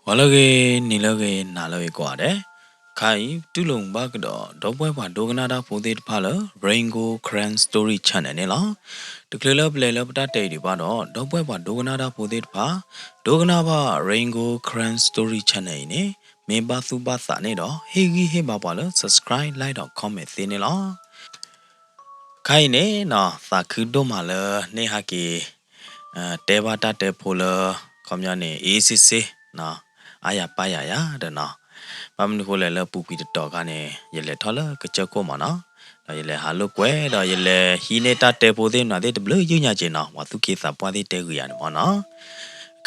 ပှၤလၢအဂ့ၤ နံၤလၢအဂ့ၤ နၤလၢအဂ့ၤကိးဂၤဒဲး, ခါအံၤ ပတူၢ်လိာ်မုာ်ဘၣ်ကဒီး ဒီပုၢ်ဝဲၢ်ပှၤဒိကနၣ်တၢ်ဖိသ့ၣ်တဖၣ်လၢ Rain Gold Karen Story Channel န့ၣ်လီၤ. တချုးလၢပလဲၤလၢပတၢ်တဲအံၤဒံးဘၣ်ဒီး ဒီပုၢ်ဝဲၢ်ပှၤဒိကနၣ်တၢ်ဖိသ့ၣ်တဖၣ် ဒိကနၣ်ဘၣ် Rain Gold Karen Story Channel အံၤန့ၣ် မ့ၢ်ဘၣ်သူၣ်ဘၣ်သးန့ၣ်ဒီး ဟ့ၣ်ဂံၢ်ဟ့ၣ်ဘါပှၤလၢ subscribe, like ဒီး comment သ့န့ၣ်လီၤ. ခါအံၤန့ၣ်နီၤ သးခုဒိၣ်မးလၢ န့ၢ်ဟဲက့ၤ တဲဘၣ်တၢ်တဲဖိလၢ ခီပညီန့ၣ် အ့ၣ်စ့ၣ်စ့ၣ် အါယၤပါယၤယၤဒီးနီၤ, ဘၣ်မနုၤဃိလဲၣ်လၢပူၤကွံာ်တတီၤခါန့ၣ် ယလဲၤထီၣ်လၢကစၢၢ်ခိၣ်မးနီၤ, ဒီးယလဲၤဟးလိာ်ကွဲ ဒီးယလဲၤဟံးန့ၢ်တၢ်တဲဖိသ့ၣ်မနုၤသ့ၣ်တဘျုးယုၢ်ညါက့ၤနီၤ, ပှၤသူၣ်က့သးပှၢ်သ့ၣ်တဲဂ့ၤယၤန့ၣ်မးနီၤ.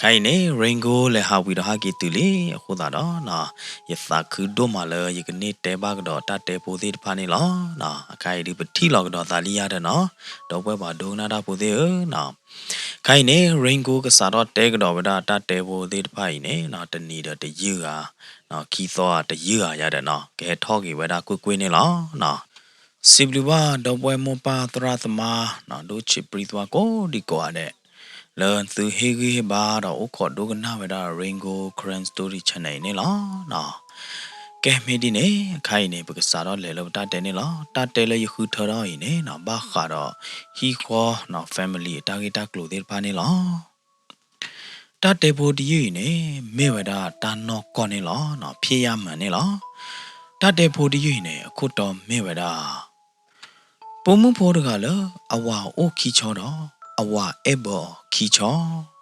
ခါအံၤန့ၣ် Rain Gold လဲၤဟးဝံၤဒီးဟဲက့ၤတုၤလံအဃိသတးဒီးနီၤ, ယသးခုဒိၣ်မးလၢယကန့ၢ်တဲဘၣ်ကဒီးတၢ်တဲဖိသ့ၣ်တဖၣ်န့ၣ်လီၤ. အခါအံၤဒုးပထံၣ်လီၤကဒီးသးလံယါဒီးနီၤ, ဒီပုၢ်ဝဲၢ်ပှၤဒိကနၣ်တၢ်ဖိသ့ၣ်ဧၢနီၤ. ခါအံၤန့ၣ် Rain Gold ကစးထီၣ်တဲကဒီးဝဲဒၣ်တၢ်တဲဖိသ့ၣ်တဖၣ်အံၤန့ၣ် တနံၤဒီးတယုၢ်ဂၤ, ခံသီတယုၢ်ဂၤယါဒီးနီၤ, ကဟဲထီၣ်က့ၤဝဲဒၣ်ကွ့ၢ်ကွ့ၢ်န့ၣ်လီၤ. စံးဘျုးဘၣ်ဒီပုၢ်ဝဲၢ်မိၢ်ပၢ်သရၣ်သမါ ဒိၣ်ဆံးပြံသဝါကိးဒံကိးဂၤဒဲး လၢသုဟ့ၣ်ဂံၢ်ဟ့ၣ်ဘါဒီးအိၣ်ခိးဒိကနၣ်ဝဲဒၣ် Rain Gold Karen Story Channel အံၤန့ၣ်လီၤ. ကဲမ့ၢ်ဒ်န့ၣ် အခါအံၤန့ၣ် ပကစးထီၣ်လဲၤလၢပတၢ်တဲန့ၣ်လီၤ. တၢ်တဲလၢယဃုထၢထီၣ်အံၤန့ၣ်နီၤ ဘၣ်ဃးဒီးဟံၣ်ဃီနီၤ family အတၢ်ဂ့ၢ်တၢ်ကျိၤသ့ၣ်တဖၣ်န့ၣ်လီၤ. တၢ်တဲဖိတယုၢ်အံၤန့ၣ် မ့ၢ်ဝဲဒၣ်တၢ်နီၢ်ကီၢ်န့ၣ်လီၤ, ဖ့ၣ်ယၢ်မၤန့ၣ်လီၤ. တၢ်တဲဖိတယုၢ်အံၤန့ၣ် အခိၣ်တီမ့ၢ်ဝဲဒၣ် ပိာ်မုၣ်ဖိတဂၤလၢ အဝၤအိၣ်ခံဆီဒီး အဝၤအဲၣ်ဘၢအီၤခံဆီ.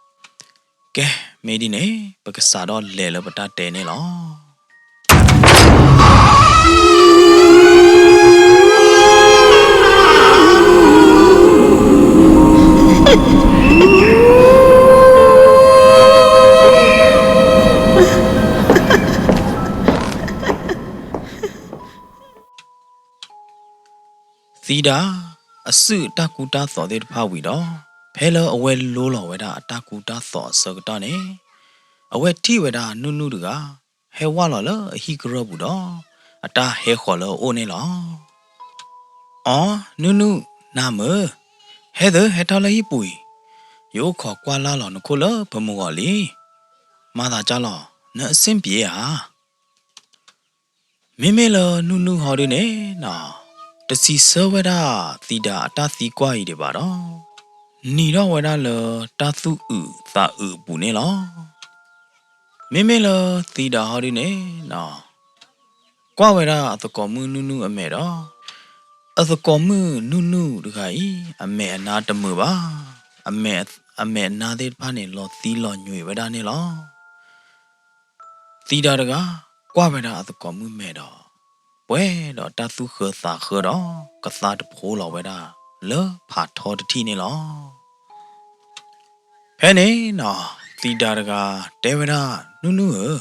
ကဲ မ့ၢ်ဒ်န့ၣ် ပကစးထီၣ်လဲၤလၢပတၢ်တဲန့ၣ်လီၤ. သံဒၤ အစုၣ်အတၢ်ကူတၢ်သိးသ့ၣ်တဖၣ်ဝံၤဒီး ဖဲလၢအဝဲလိလီၤဝဲဒၣ်အတၢ်ကူတၢ်သိးအဆၢကတီၢ်န့ၣ် အဝဲထံၣ်ဝဲဒၣ်နုၢ်နုၢ်တဂၤ ဟဲဝၢ်လီၤလၢအဟံၣ်ကရၢၢ်ပူၤဒီး အတၢ်ဟဲဃီၤလၢအအိၣ်န့ၣ်လီၤ. အိ နုၢ်နုၢ် နၤမုာ်, ဟဲသၢ ဟဲထီၣ်လၢဟံၣ်ပူၤအံၤ, ယအိၣ်ခိးကွၢ်လၢ်လီၤနခိၣ်လၢဖၢမုၢ်ဂီၤလံ. မၤသးကၢ်လီၤ နအဆ့ၣ်ပျ့ဧါ. မ့မ့ၢ်လၢနုၢ်နုၢ်ဟီဒုန့ၣ်နီၤ တစံးဆၢဝဲဒၣ်သံဒၤအတၢ်သံကွၢ်အံၤဒံးဘၣ်ဒီး နံၤထီၣ်ဝဲဒၣ်လၢတၢ်သူၣ်အုးသးအုးအပူၤန့ၣ်လီၤ. မ့မ့ၢ်လၢသံဒၤဟီဒုန့ၣ်နီၤ ကွၢ်ဝဲဒၣ်အသကိးမုၣ်နုၢ်နုၢ်အမဲာ်ဒီး အသကိးမုၣ်နုၢ်နုၢ်တဂၤအံၤ အမဲာ်အနါတမုာ်ဘၣ်. အမဲာ်အနါသ့ၣ်တဖၣ်န့ၣ် လီၤသံလီၤညွံးဝဲဒၣ်န့ၣ်လီၤ. သံဒၤတဂၤ ကွၢ်ဝဲဒၣ်အသကိးမုၣ်မဲာ်ဒီး ပှဲၤဒီးတၢ်သူၣ်ဃၢသးဃၢဒီး ကသါတဖိလီၤဝဲဒၣ်လၢဖးထီတထံၣ်န့ၣ်လီၤ. ဖဲန့ၣ်နီၤ သံဒၤတဂၤတဲဝဲဒၣ် နုၢ်နုၢ်ဧၢ,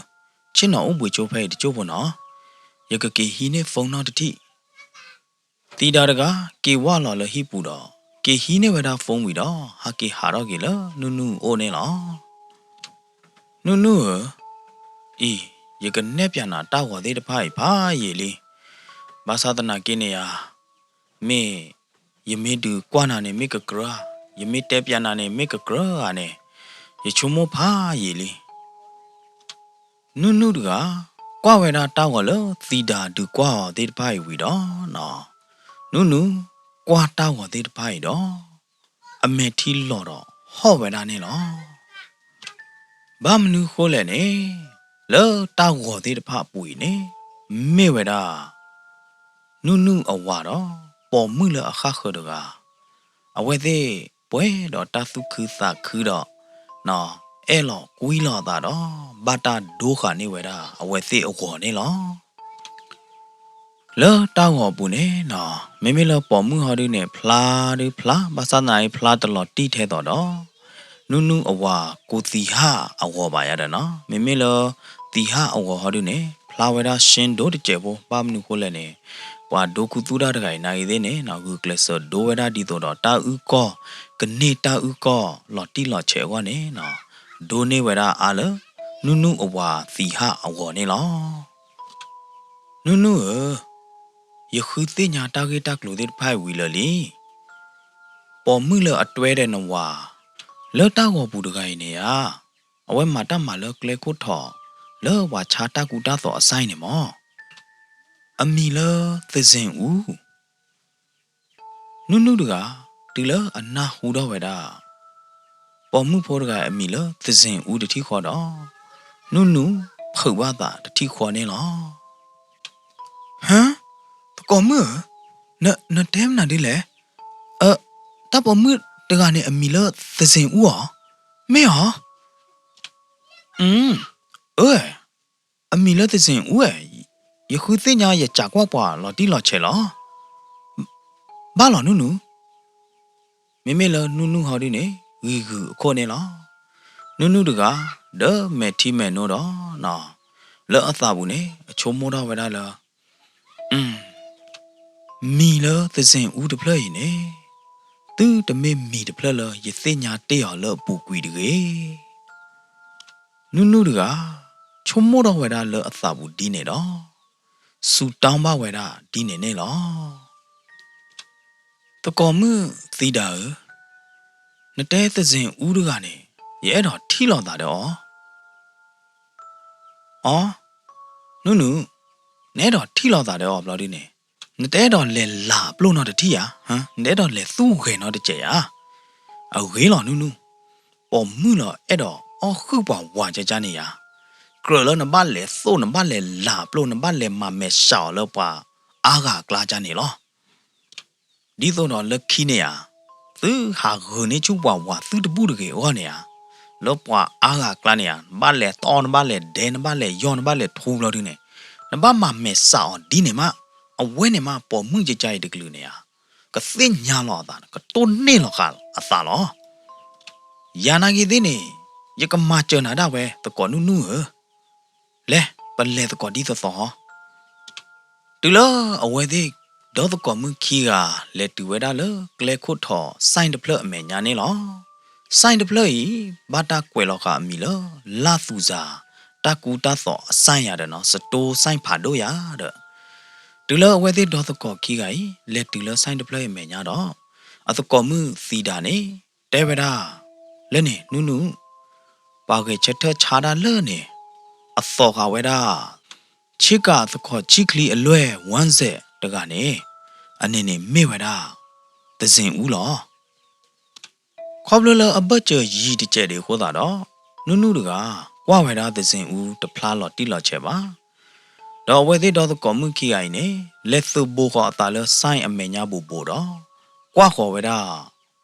ဆ့ၣ်နီၤအိၣ်ဘှံးကၠိဖဲအံၤတကၠိၢ်ဖိနီၤ, ယကက့ၤဟံးန့ၢ် phone နီၢ်တထံၣ်. သံဒၤတဂၤ က့ၤဝၢ်လီၤလၢဟံၣ်ပူၤဒီး က့ၤဟံးန့ၢ်ဝဲဒၣ် phone ဝံၤဒီး ဟဲက့ၤဟးထီၣ်က့ၤလၢနုၢ်နုၢ်အအိၣ်န့ၣ်လီၤ. နုၢ်နုၢ်ဧၢ, အံၤ ယကနဲၣ်ပၠးနၤတၢ်ဂီၤသ့ၣ်တဖၣ်အံၤဖးယံာ်လံ. ဘၣ်ဆၣ်သနာ်က့န့ၣ်ဧါ, မ့ၢ်ယမ့ၢ်ဒုးကွၢ်နၤန့ၣ်မ့ၢ်ကကြၢးဧါ, ယမ့ၢ်တဲပၠးနၤန့ၣ်မ့ၢ်ကကြၢးဧါန့ၣ် ယဆိကမိၣ်ဖးယံာ်လံ. နုၢ်နုၢ်တဂၤ ကွၢ်ဝဲဒၣ်တၢ်ဂီၤလၢသံဒၤဒုးကွၢ်အီၤသ့ၣ်တဖၣ်အံၤဝံၤဒီးနီၤ, နုၢ်နုၢ်ကွၢ်တၢ်ဂီၤသ့ၣ်တဖၣ်အံၤဒီး အမဲာ်ထံလီၤဒီးဟီၣ်ဝဲဒၣ်န့ၣ်လီၤ. ဘၣ်မနုၤဃိလဲၣ်န့ၣ်, လၢတၢ်ဂီၤသ့ၣ်တဖၣ်အပူၤအံၤန့ၣ် မ့ၢ်ဝဲဒၣ် နုၢ်နုၢ်အဝၤဒီး ပိာ်မုၣ်လၢအဃၣ်ဃၢၤတဂၤ, အဝဲသ့ၣ်ပှဲၤဒီးတၢ်သူၣ်ခုသးခုဒီး အဲၣ်လီၤကွံလီၤအသးဒီး ဘၣ်တၢ်ဒိဃာ်န့ၢ်ဝဲဒၣ်အဝဲသ့ၣ်အဂီၤန့ၣ်လီၤ. လၢတၢ်ဂီၤအပူၤန့ၣ်နီၤ, မ့မ့ၢ်လၢပိာ်မုၣ်ဟီဒုန့ၣ် ဖျါဒုဖျါ, ဘၣ်ဆၣ်သနာ်က့ဖျါတလီၤတံၢ်ထဲသိးဒီး နုၢ်နုၢ်အဝၤကိးသံဟၣ်အဂီၤဘၣ်ယါဒီးနီၤ, မ့မ့ၢ်လၢသံဟၣ်အဂီၤဟီဒုန့ၣ် ဖျါဝဲဒၣ်ရှ့ဒိၣ်တစဲးဖိ, ဘၣ်မနုၤဃိလဲၣ်န့ၣ်, ပှၤဒိခူသူၣ်တၢ်တဂၤအံၤနာ်ဂ့ၤသ့ၣ်န့ၣ်နီၤ, ဂုာ်ကျဲးစၢးဒိဝဲဒၣ်ဒ်သိးဒီးတၢ်အုၣ်ကီၢ်, ကန့ၢ်တၢ်အုၣ်ကီၢ်လီၤတံၢ်လီၤဆဲးအဂီၢ်န့ၣ်နီၤ, ဒိန့ၢ်ဝဲဒၣ်အါလၢ နုၢ်နုၢ်အဝၤသံဟၣ်အဂီၤန့ၣ်လီၤ. နုၢ်နုၢ်ဧၢ, ယဃုသ့ၣ်ညါတၢ်ဂ့ၢ်တၢ်ကျိၤသ့ၣ်တဖၣ်အံၤဝံၤလၢာ်လံ. ပိာ်မုၣ်လၢအတွဲဒီးနဝၤ လၢတၢ်ဂီၤပူၤတဂၤအံၤန့ၣ်ဧါ, အဝဲမၤတၢ်မၤလၢကျဲခိၣ်ထီၣ်, လၢပှၤဆါတၢ်ကူတၢ်သိးအ sign န့ၣ်မၢ်, အမံၤလၢသဇင်အူ. နုၢ်နုၢ်တဂၤ တုၤလၢအနၢ်ဟူထီၣ်ဝဲဒၣ် ပိာ်မုၣ်ဖိတဂၤအမံၤလၢသဇင်အူတထံၣ်ဃီဒီး, နုၢ်နုၢ်ဖုးဘၣ်သးတထံၣ်ဃီန့ၣ်လီၤ. ဟါ, သကိးမုၣ်ဧၢ, နတဲမနုၤဒ်လဲၣ်. အ, တၢ်ပိာ်မုၣ်တဂၤန့ၣ်အမံၤလၢသဇင်အူဧါ. မ့ၢ်ဧါ. အၢ, အမံၤလၢသဇင်အူဧါ. ယဃုသ့ၣ်ညါ ယစံးကွၢ်ပှၤလီၤတံၢ်လီၤဆဲးလီၤ. ဘၣ်လီၤနုၢ်နုၢ်. မ့မ့ၢ်လၢနုၢ်နုၢ်ဟီဒုန့ၣ် ဂံၤဂုၤအခိၣ်န့ၣ်လီၤ. နုၢ်နုၢ်တဂၤ ဒီးမဲာ်ထံမဲာ်နိဒီး လၢအသးပူၤန့ၣ် အဆိကမိၣ်ထီၣ်ဝဲဒၣ်လၢ မံၤလၢသဇင်အူတဖျၢၣ်အံၤန့ၣ် သုတမ့ၢ်မံၤတဖျၢၣ်လၢယသ့ၣ်ညါတ့ၢ်အီၤလၢအပူၤကွံာ်တဂ့ၤ. နုၢ်နုၢ်တဂၤ ဆိကမိၣ်ထီၣ်ဝဲဒၣ်လၢအသးပူၤဒ်န့ၣ်ဒီး စူးတၢ်ဘၣ်ဝဲဒၣ်ဒ်န့ၣ်န့ၣ်လီၤ. သကိးမုၣ်သံဒၤဧၢ, နတဲသဇင်အူတဂၤန့ၣ် ယအဲၣ်ဒိးထံၣ်လိာ်သးဒီးအီၤ. အီ, နုၢ်နုၢ်, နအဲၣ်ဒိးထံၣ်လိာ်သးဒီးအီၤဘျီဒုန့ၣ် နတအဲၣ်ဒိးလဲၤလၤပျိၢ်နီတထံၣ်ဧါ. နတအဲၣ်ဒိးလဲၤသူၣ်ဂဲၤနီတစဲးဧါ. အဂ့ၤလီၤနုၢ်နုၢ်, ပိာ်မုၣ်လီၤအဲၣ်ဒိးအီၣ်ဃုာ်ပှၤဝၤကကန့ၣ်ဧါ. ကြၢးလၢနဘၣ်လဲၤသိၣ် နဘၣ်လဲၤလၤပျိၢ် နဘၣ်လဲၤမၤမဲာ်ဆှးအီၤလၢပှၤအါဂၤအကျါကန့ၣ်လီၤ. ဒ်သိးဒီးလၢခံန့ၣ်ဧါ, သုဟးဂုာ်န့ၢ်ဆူပှၤဝၤသုတဘူၣ်တဂ့ၤအဂီၢ်န့ၣ်ဧါ, လၢပှၤအါဂၤအကျါန့ၣ်ဧါ, နဘၣ်လဲၤတီ နဘၣ်လဲၤဒဲး နဘၣ်လဲၤယီၢ် နဘၣ်လဲၤထူဘျီဒုန့ၣ်, နဘၣ်မၤမဲာ်ဆှးအီၤဒ်န့ၣ်မး, အဝဲန့ၣ်မး ပိာ်မုၣ်ကကအံၤတကလုာ်န့ၣ်ဧါ, ကသ့ၣ်ညါလီၤအသး ကတိၢ်န့ၢ်လီၤဃာ်အသးလီၤ. ယၤနာ်က့ၤသ့ၣ်န့ၣ်, ယကမၤစၢၤနၤဒၣ်ဝဲ သကိးနုၢ်နုၢ်ဧၢ, လဲၤ ပလဲၤသကိးဒ်သိးသိးဟီ. တုၤလၢအဝဲသ့ၣ်ဒီသကိးမုၣ်ခံဂၤ လဲၤတုၤဝဲဒၣ်လၢကျဲခိၣ်ထီး sign တဖျၢၣ်အမဲာ်ညါန့ၣ်လီၤ. sign တဖျၢၣ်အံၤ ဘၣ်တၢ်ကွဲးလီၤဃာ်အမံၤလၢ လၢ်သူၣ်စၤ တၢ်ကူတၢ်သိးအ sign ယၤဒီးနီၤ စတိ sign ဖးဒိၣ်ယၤဒီး, တုၤလၢအဝဲသ့ၣ်ဒီသကိးခံဂၤအံၤ လဲၤတုၤလၢ sign တဖျၢၣ်အမဲာ်ညါဒီး, အသကိးမုၣ်သံဒၤန့ၣ် တဲဝဲဒၣ်, လၢန့ၣ် နုၢ်နုၢ်, ပှၤဂဲၤဆၢထၢၣ်ဆါတၢ်လၢန့ၣ်, အသိးဃာ်ဝဲဒၣ် ဆ့ကၤသခီၣ်ဆံချံအလွဲၢ် ဝၣ်စဲး တဂၤန့ၣ်, အန့ၣ်န့ၣ်မ့ၢ်ဝဲဒၣ် သဇင်အူလီၤ. ခီဖျိလၢအဘၢၣ်စၢၤယံၤတစဲးဒံးအဃိသတးဒီး, နုၢ်နုၢ်တဂၤ ကွၢ်ဝဲဒၣ်သဇင်အူတဖျါလီၤတံၢ်လီၤဆဲးဘၣ်. ဒီးအဝဲသ့ၣ်ဒီသကိးမုၣ်ခံဂၤအံၤန့ၣ် လဲၤသုးဘိဃီၤအသးလၢ sign အမဲာ်ညါဘူးဘူးဒီး, ကွၢ်ဃီၤဝဲဒၣ်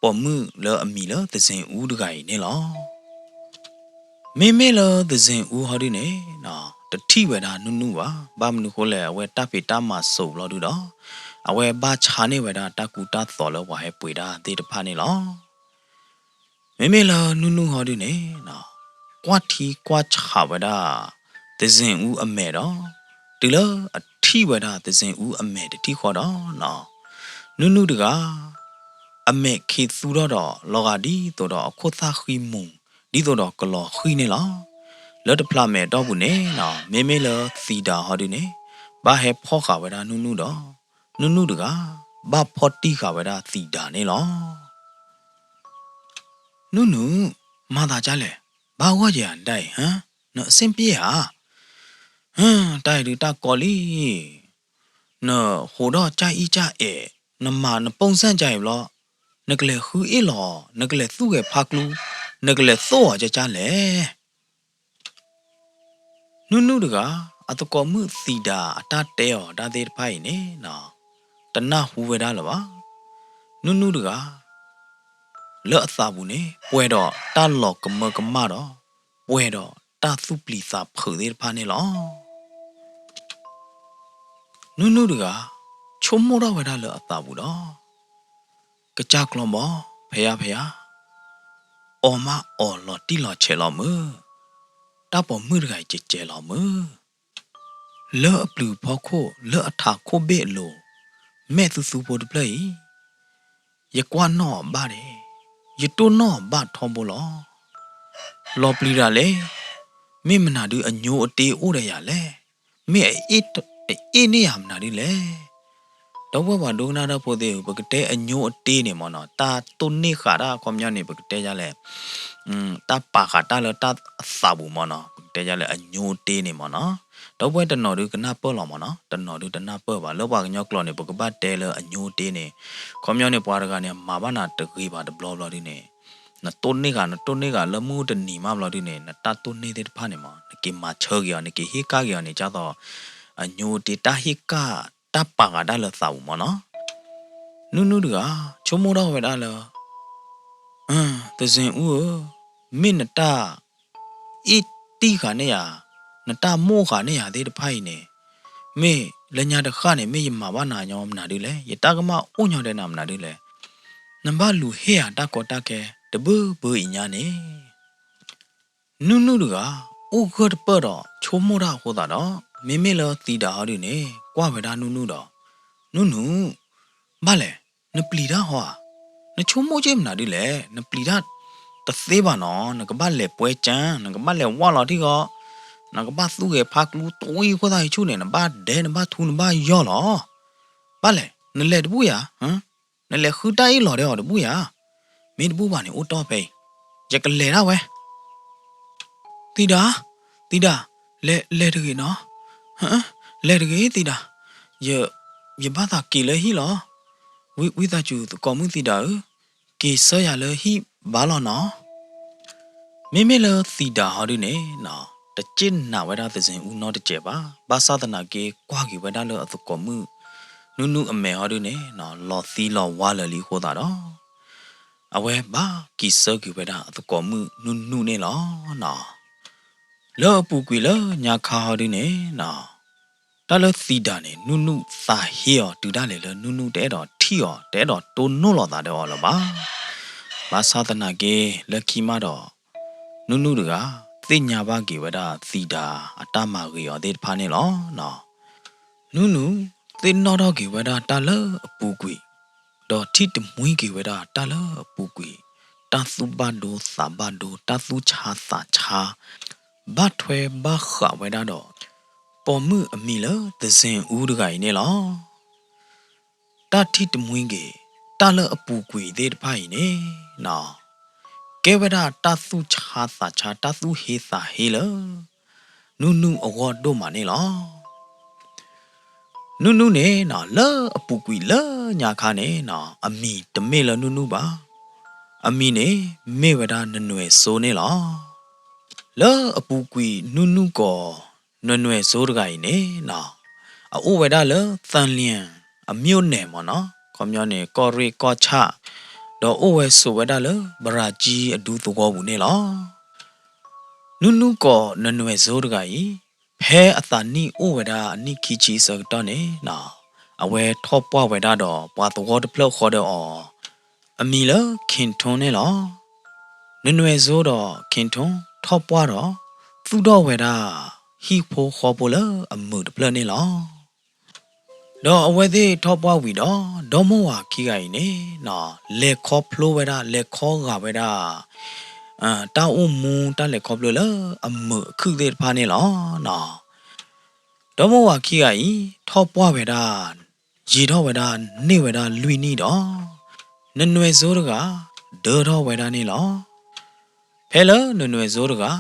ပိာ်မုၣ်လၢအမံၤလၢသဇင်အူတဂၤအံၤန့ၣ်လီၤ. မ့မ့ၢ်လၢသဇင်အူဟီဒုန့ၣ်, တထံၣ်ဝဲဒၣ်နုၢ်နုၢ်ဘၣ်. ဘၣ်မနုၤဃိလဲၣ်, အဝဲတၢ်ဖံးတၢ်မၤစိးဘျီဒုဒီး, အဝဲဘၣ်ဆါန့ၢ်ဝဲဒၣ်တၢ်ကူတၢ်သိးလၢပှၤဟဲပှ့ၤတၢ်သ့ၣ်တဖၣ်န့ၣ်လီၤ. မ့မ့ၢ်လၢနုၢ်နုၢ်ဟီဒုန့ၣ်, ကွၢ်ထံကွၢ်ဆးဝဲဒၣ် သဇင်အူအမဲာ်ဒီး, တုၤလၢအထံၣ်ဝဲဒၣ်သဇင်အူအမဲာ်တထံၣ်ဃီဒီး, နုၢ်နုၢ်တဂၤ အမဲာ်ခံးသူၣ်ထီၣ်ဒီး လီၤဂာ်ဒ်သိးဒီးအခိၣ်သၣ်ဃံမူၤ, ဒ်သိးဒီးကလီၤဃံန့ၣ်လီၤ. လၢတဖျးမဲာ်အတီၢ်ပူၤန့ၣ်, မ့မ့ၢ်လၢသံဒါဟီဒုန့ၣ်, ဘၣ်ဟဲဖီၣ်ဃာ်ဝဲဒၣ်နုၢ်နုၢ်ဒီး, နုၢ်နုၢ်တဂၤ ဘၣ်ဖီၣ်တံၢ်ဃာ်ဝဲဒၣ်သံဒါန့ၣ်လီၤ. နုၢ်နုၢ်, မၤသးဒ်လဲၣ်, ဘၣ်ဂီၢ်ယၤဒၣ်အံၤ, နအဆင်ပြေဧါ. တၢ်အံၤဒုးတၢ်ကီလံ, နဟိးဒီးကၢ်အံၣ်ကၢ်အဲာ်, နမၤနပိၢ်စၢ်ကၢ်အံၤဘျီ, နကလဲၤဃုအ့ၣ်လီၤ, နကလဲၤသူၣ်ဂဲၤဖးကျူ, နကလဲၤသိၣ်အီၤကၢ်ကၢ်လဲၣ်. နုၢ်နုၢ်တဂၤ အသကိးမုၣ်သံဒါအတၢ်တဲအီၤတၢ်သ့ၣ်တဖၣ်အံၤန့ၣ်, တနၢ်ဟူဝဲဒၣ်လၢၤဘၣ်. နုၢ်နုၢ်တဂၤ လၢအသးပူၤန့ၣ် ပှဲၤဒီးတၢ်လီၤကမၢကမၣ်ဒီး ပှဲၤဒီးတၢ်သူၣ်ပျံၤသးဖုးသ့ၣ်တဖၣ်န့ၣ်လီၤ. နုၢ်နုၢ်တဂၤ ဆိကမိၣ်ထီၣ်ဝဲဒၣ်လၢအသးပူၤဒီး, ကစၢ်ကျီဘီ, ဖဲယါဖဲယါ, အီၣ်မးအီၣ်လီၤတံၢ်လီၤဆဲးလီၤမုၢ်, တၢ်ပိာ်မုၣ်တဂၤအံၤကဲးကဲးလီၤမုၢ်, လၢအပျုၤဖီခိၣ် လၢအထးခိၣ်ဘ့ၣ်အလိၤ, မဲာ်သူသူဖိတဖျၢၣ်အံၤ, ယကွၢ်နီၣ်အီၤဘၣ်ဒဲး, ယတိၢ်နီၣ်အီၤဘၣ်ထီဘိလီၤ. လီၤပျံၤဒၣ်လဲၣ်, မ့ၢ်မနုၤဒုးအညိအတ့အိၣ်ဒီးယၤလဲၣ်, မ့ၢ်အအ့ၣ်န့ၢ်ယၤမနုၤဒုးလဲၣ်. ဒီပုၢ်ဝဲၢ်ပှၤဒိကနၣ်တၢ်ဖိသ့ၣ်ဧၢ, ပကတဲအညိအတ့န့ၣ်မ့ၢ်နီၤ, တၢ်တိၢ်န့ၢ်ဃာ်တၢ်အခီပညီန့ၣ် ပကတဲယါလဲၣ်, တၢ်ပာ်ဃာ်တၢ်လၢတၢ်အသးပူၤမ့ၢ်နီၤ, တဲယါလၢအညိတ့န့ၣ်မ့ၢ်နီၤ. ဒီပုၢ်ဝဲၢ်တနီၤဒုကနၢ်ပၢၢ်လီၤမ့ၢ်နီၤ, တနီၤဒုတနၢ်ပၢၢ်ဘၣ်. လၢပှၤကညီကျိာ်န့ၣ် ပကဘၣ်တဲလၢအညိတ့န့ၣ်, ခီပညီန့ၣ် ပှၤတဂၤန့ၣ် မၤဘၣ်နၤတဂ့ၤဘၣ်တဘျီဘျီဒုန့ၣ်, နတိၢ်နီၣ်ဂၤ နတိၢ်နီၣ်ဂၤလၢမုၢ်တနံၤမးဘျီဒုန့ၣ် နတၢ်တိၢ်နီၣ်သ့ၣ်တဖၣ်န့ၣ်မ့ၢ် နက့ၤမၤဆၢက့ၤအီၤ နက့ၤဟ့ၣ်ကၣ်က့ၤအီၤန့ၣ် ဒ်သိး အညိတ့ တၢ်ဟ့ၣ်ကၣ် တၢ်ပာ်ဃာ်တၢ်လၢသးပူၤမ့ၢ်နီၤ. နုၢ်နုၢ်တဂၤ ဆိကမိၣ်ထီၣ်ဝဲဒၣ်လၢ သဇင်ဦးဧၢ, မ့ၢ်နတၢ် အ့ၣ်တံၢ်ဃာ်န့ၢ်ယၤ, နတၢ်မိၣ်ဃာ်န့ၢ်ယၤသ့ၣ်တဖၣ်အံၤန့ၣ်, မ့ၢ်လၢညါတဃၣ်န့ၣ် မ့ၢ်ယမၤဘၣ်နၤညီမနုၤဒ်လဲၣ်, ယတၢ်ကမၣ်အိၣ်ညီဒဲးနၤမနုၤဒ်လဲၣ်, နဘၣ်လူၤဟ့ၣ်ယၤတၢ်ကီတၢ်ခဲ တဘျီဘျီအံၤညါန့ၣ် နုၢ်နုၢ်တဂၤ အိၣ်ဂၢၢ်တပၢၢ်ဒီးဆိကမိၣ်တၢ်အဃိသတးဒီး မ့မ့ၢ်လၢသံဒၤဟီဒုန့ၣ် ကွၢ်ဝဲဒၣ်နုၢ်နုၢ်ဒီး, နုၢ်နုၢ်, ဘၣ်လဲၣ်, နပျံၤတၢ်ဟီဧါ, နဆိကမိၣ်က့ၢ်မနုၤဒ်လဲၣ်, နပျံၤတၢ်တသ့ဘၣ်နီၤ, နကဘၣ်လဲၤပှဲကၠၢ်, နကဘၣ်လဲၤဝၢ်လီၤထံဂီၤ, နကဘၣ်သူၣ်ဂဲၤဖးကျူတဝံၣ်အဃိသတး ယဆိၣ်န့ၣ် နဘၣ်ဒဲးနဘၣ်ထူနဘၣ်ယီၢ်လီၤ. ဘၣ်လဲၣ်, နလဲၤတဘူၣ်ယၤ နလဲၤဃုတၢ်အ့ၣ်လိာ်ဒဲးအီၤတဘူၣ်ယၤ, မ့ၢ်တဘူၣ်ဘၣ်န့ၣ် အိၣ်တီၢ်ဖဲအံၤ, ယကလဲၤဒၣ်ဝဲ. သံဒၤ, သံဒၤ, လဲၤ လဲၤတဂ့ၤနီၤ, လဲၤတဂ့ၤသံဒၤ, ယ ယဘၣ်သးက့ၤလၢဟံၣ်လီၤ. ဝံ ဝံသးစူၤသကိးမုၣ်သံဒၤဧၢ, က့ၤဆၢယၤလၢဟံၣ်ဘၣ်လီၤနီၤ. မ့မ့ၢ်လၢသံဒၤဟီဒုန့ၣ် တစ့ၢ်နာ်ဝဲဒၣ်သဇင်ဦးနီတစဲးဘၣ်. ဘၣ်ဆၣ်သနာ်က့ ကွၢ်က့ၤဝဲဒၣ်လၢအသကိးမုၣ် နုၢ်နုၢ်အမဲာ်ဟီဒုန့ၣ် လီၤသံလီၤဝါလၢာ်လံအဃိသတးဒီး အဝဲဘၣ်က့ၤဆၢက့ၤဝဲဒၣ်အသကိးမုၣ်နုၢ်နုၢ်န့ၣ်လီၤ. လၢအပူၤကွံာ်လၢညါခါဟီဒုန့ၣ် တၢ်လၢသံဒၤန့ၣ် နုၢ်နုၢ်သးဟ့အီၤတုၤဒၣ်လဲာ်လၢ နုၢ်နုၢ်တအဲၣ်ဒိးထံၣ်အီၤ တအဲၣ်ဒိးတိၢ်နီၣ်လိာ်သးဒီးအီၤလၢၤဘၣ်. ဘၣ်ဆၣ်သနာ်က့ လၢခံမးဒီး နုၢ်နုၢ်တဂၤ သ့ၣ်ညါဘၣ်က့ၤဝဲဒၣ်သံဒၤအတၢ်မၤဂ့ၤအီၤသ့ၣ်တဖၣ်န့ၣ်လီၤ. နုၢ်နုၢ်သ့ၣ်နီၣ်ထီၣ်က့ၤဝဲဒၣ်တၢ်လၢအပူၤကွံာ်, ဒီးထံၣ်တမှံက့ၤဝဲဒၣ်တၢ်လၢအပူၤကွံာ်, တၢ်သူၣ်ဘၣ်ဒိသးဘၣ်ဒိ တၢ်သူၣ်ဆါသးဆါ ဘၣ်ထွဲဘၣ်ဃးဝဲဒၣ်ဒီး ပိာ်မုၣ်အမံၤလၢသဇင်ဦးတဂၤအံၤန့ၣ်လီၤ. တၢ်ထံၣ်တမှံက့ၤ တၢ်လၢအပူၤကွံာ်သ့ၣ်တဖၣ်အံၤန့ၣ် ကဲဝဲဒၣ်တၢ်သူၣ်ဆါသးဆါ တၢ်သူၣ်ဟ့သးဟ့လၢ နုၢ်နုၢ်အဂီၢ်ဒိၣ်မးန့ၣ်လီၤ. နုၢ်နုၢ်န့ၣ် လၢအပူၤကွံာ်လၢညါခါန့ၣ် အမံၤတမ့ၢ်လၢနုၢ်နုၢ်ဘၣ်. အမံၤန့ၣ် မ့ၢ်ဝဲဒၣ်နနွယ်စိုးန့ၣ်လီၤ. လၢအပူၤကွံာ်နုၢ်နုၢ်ကိး နနွယ်စိုးတဂၤအံၤန့ၣ် အအိၣ်ဝဲဒၣ်လၢသၣ်လၣ်အမိၢ်နဲၣ်မ့ၢ်နီၤ, ခီပညီန့ၣ် ကီၢ်ရ့ၣ်ကီၢ်ဆၣ်, ဒီးအိၣ်ဝဲဆိးဝဲဒၣ်လၢဘရၤကံအဒူသဝီပူၤန့ၣ်လီၤ. နုၢ်နုၢ်ကိးနနွယ်စိုးတဂၤအံၤ ဖဲအသးနံၣ်အိၣ်ဝဲဒၣ်အနံၣ်ခံဆံအဆၢကတီၢ်န့ၣ် အဝဲထီၣ်ပှၢ်ဝဲဒၣ်ဒီးပှၤသဝီတဖျၢၣ်ဃီဒီးအီၤ, အမံၤလၢခ့ၣ်ထူန့ၣ်လီၤ. နနွယ်စိုးဒီးခ့ၣ်ထူထီၣ်ပှၢ်ဒီး သူၣ်ထီၣ်ဝဲဒၣ် ဟံၣ်ဖိဃီဖိလၢအမုာ်တဖျၢၣ်န့ၣ်လီၤ. ဒီးအဝဲသ့ၣ်ထီၣ်ပှၢ်ဝံၤဒီး ဒီမိၢ်ဝၤခံဂၤအံၤန့ၣ် လဲၤခီဖျိဝဲဒၣ် လဲၤခီဂာ်ဝဲဒၣ် တၢ်အိၣ်မူတၢ်လဲၤခီဖျိလၢအမုာ်အခုၣ်သ့ၣ်တဖၣ်န့ၣ်လီၤ. ဒီမိၢ်ဝၤခံဂၤအံၤ ထီၣ်ပှၢ်ဝဲဒၣ် ယံာ်ထီၣ်ဝဲဒၣ်န့ၢ်ဝဲဒၣ်လွံၢ်နံၣ်ဒီး နနွယ်စိုးတဂၤ ဒၢထီၣ်ဝဲဒၣ်န့ၣ်လီၤ. ဖဲလၢနနွယ်စိုးတဂၤ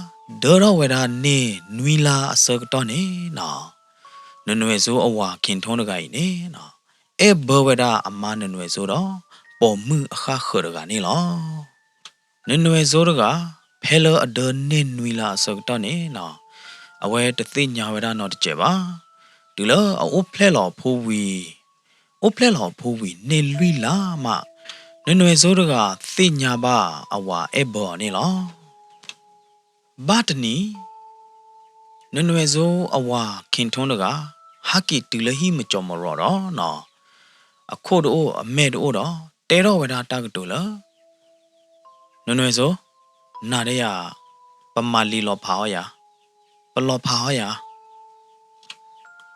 ဒၢထီၣ်ဝဲဒၣ်န့ၢ်နွံလါအဆၢကတီၢ်န့ၣ် နနွယ်စိုးအဝၤခ့ၣ်ထူတဂၤအံၤန့ၣ် အဲၣ်ဘၢဝဲဒၣ်အမါနနွယ်စိုးဒီး ပိာ်မုၣ်အဃၣ်ဃၢၤတဂၤန့ၣ်လီၤ. နနွယ်စိုးတဂၤ ဖဲလၢအဒၢန့ၢ်နွံလါအဆၢကတီၢ်န့ၣ် အဝဲတသ့ၣ်ညါဝဲဒၣ်နီတစဲးဘၣ်. တုၤလၢအအိၣ်ဖျဲၣ်လီၤဖိဝံၤ အိၣ်ဖျဲၣ်လီၤဖိဝံၤန့ၢ်လွံၢ်လါမး နနွယ်စိုးတဂၤသ့ၣ်ညါဘၣ်အဝၤအဲၣ်ဘၢအီၤန့ၣ်လီၤ. ဘၣ်တနံၤ နနွယ်စိုးအဝၤခ့ၣ်ထူတဂၤ ဟးက့ၤတုၤလၢဟံၣ်မၤကၠီၤမၤရီၤဒီး အခိၣ်တအိၣ်အမဲာ်တအိၣ်ဒီး တဲထီၣ်ဝဲဒၣ်တၢ်ကတိၤလၢ နနွယ်စိုး, နၤဒီးယၤ ပမၤလံာ်လီၤဖးအီယၤ, ပလီၤဖးအီယၤ.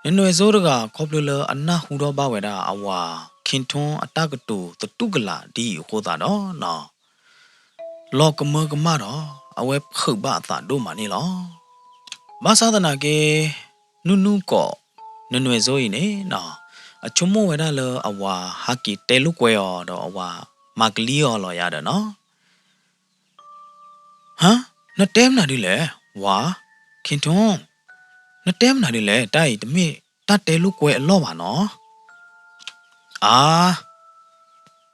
နနွယ်စိုးတဂၤခီဖျိလၢအနၢ်ဟူထီၣ်ဘၣ်ဝဲဒၣ်အဝၤခ့ၣ်ထူအတၢ်ကတိၤသတူၢ်ကလာ်ဒ်အံၤအဃိသတးဒီး လီၤကမၢကမၣ်ဒီး အဝဲဖုးဘၣ်အသးဒိၣ်မးန့ၣ်လီၤ. ဘၣ်ဆၣ်သနာ်က့ နုၢ်နုၢ်ကိး နနွယ်စိုးအံၤန့ၣ် အဆိကမိၣ်ဝဲဒၣ်လၢအဝၤဟးက့ၤတဲလိာ်ကွဲအီၤဒီးအဝၤမၤကလံအီၤလီၤယၤဒီးနီၤ ဟါ, နတဲမနုၤဒ်လဲၣ်, ဝၤ, ခ့ၣ်ထူ, နတဲမနုၤဒ်လဲၣ်, တၢ်အံၤတမ့ၢ်တၢ်တဲလိာ်ကွဲအလီၢ်ဘၣ်နီၤ. အါ,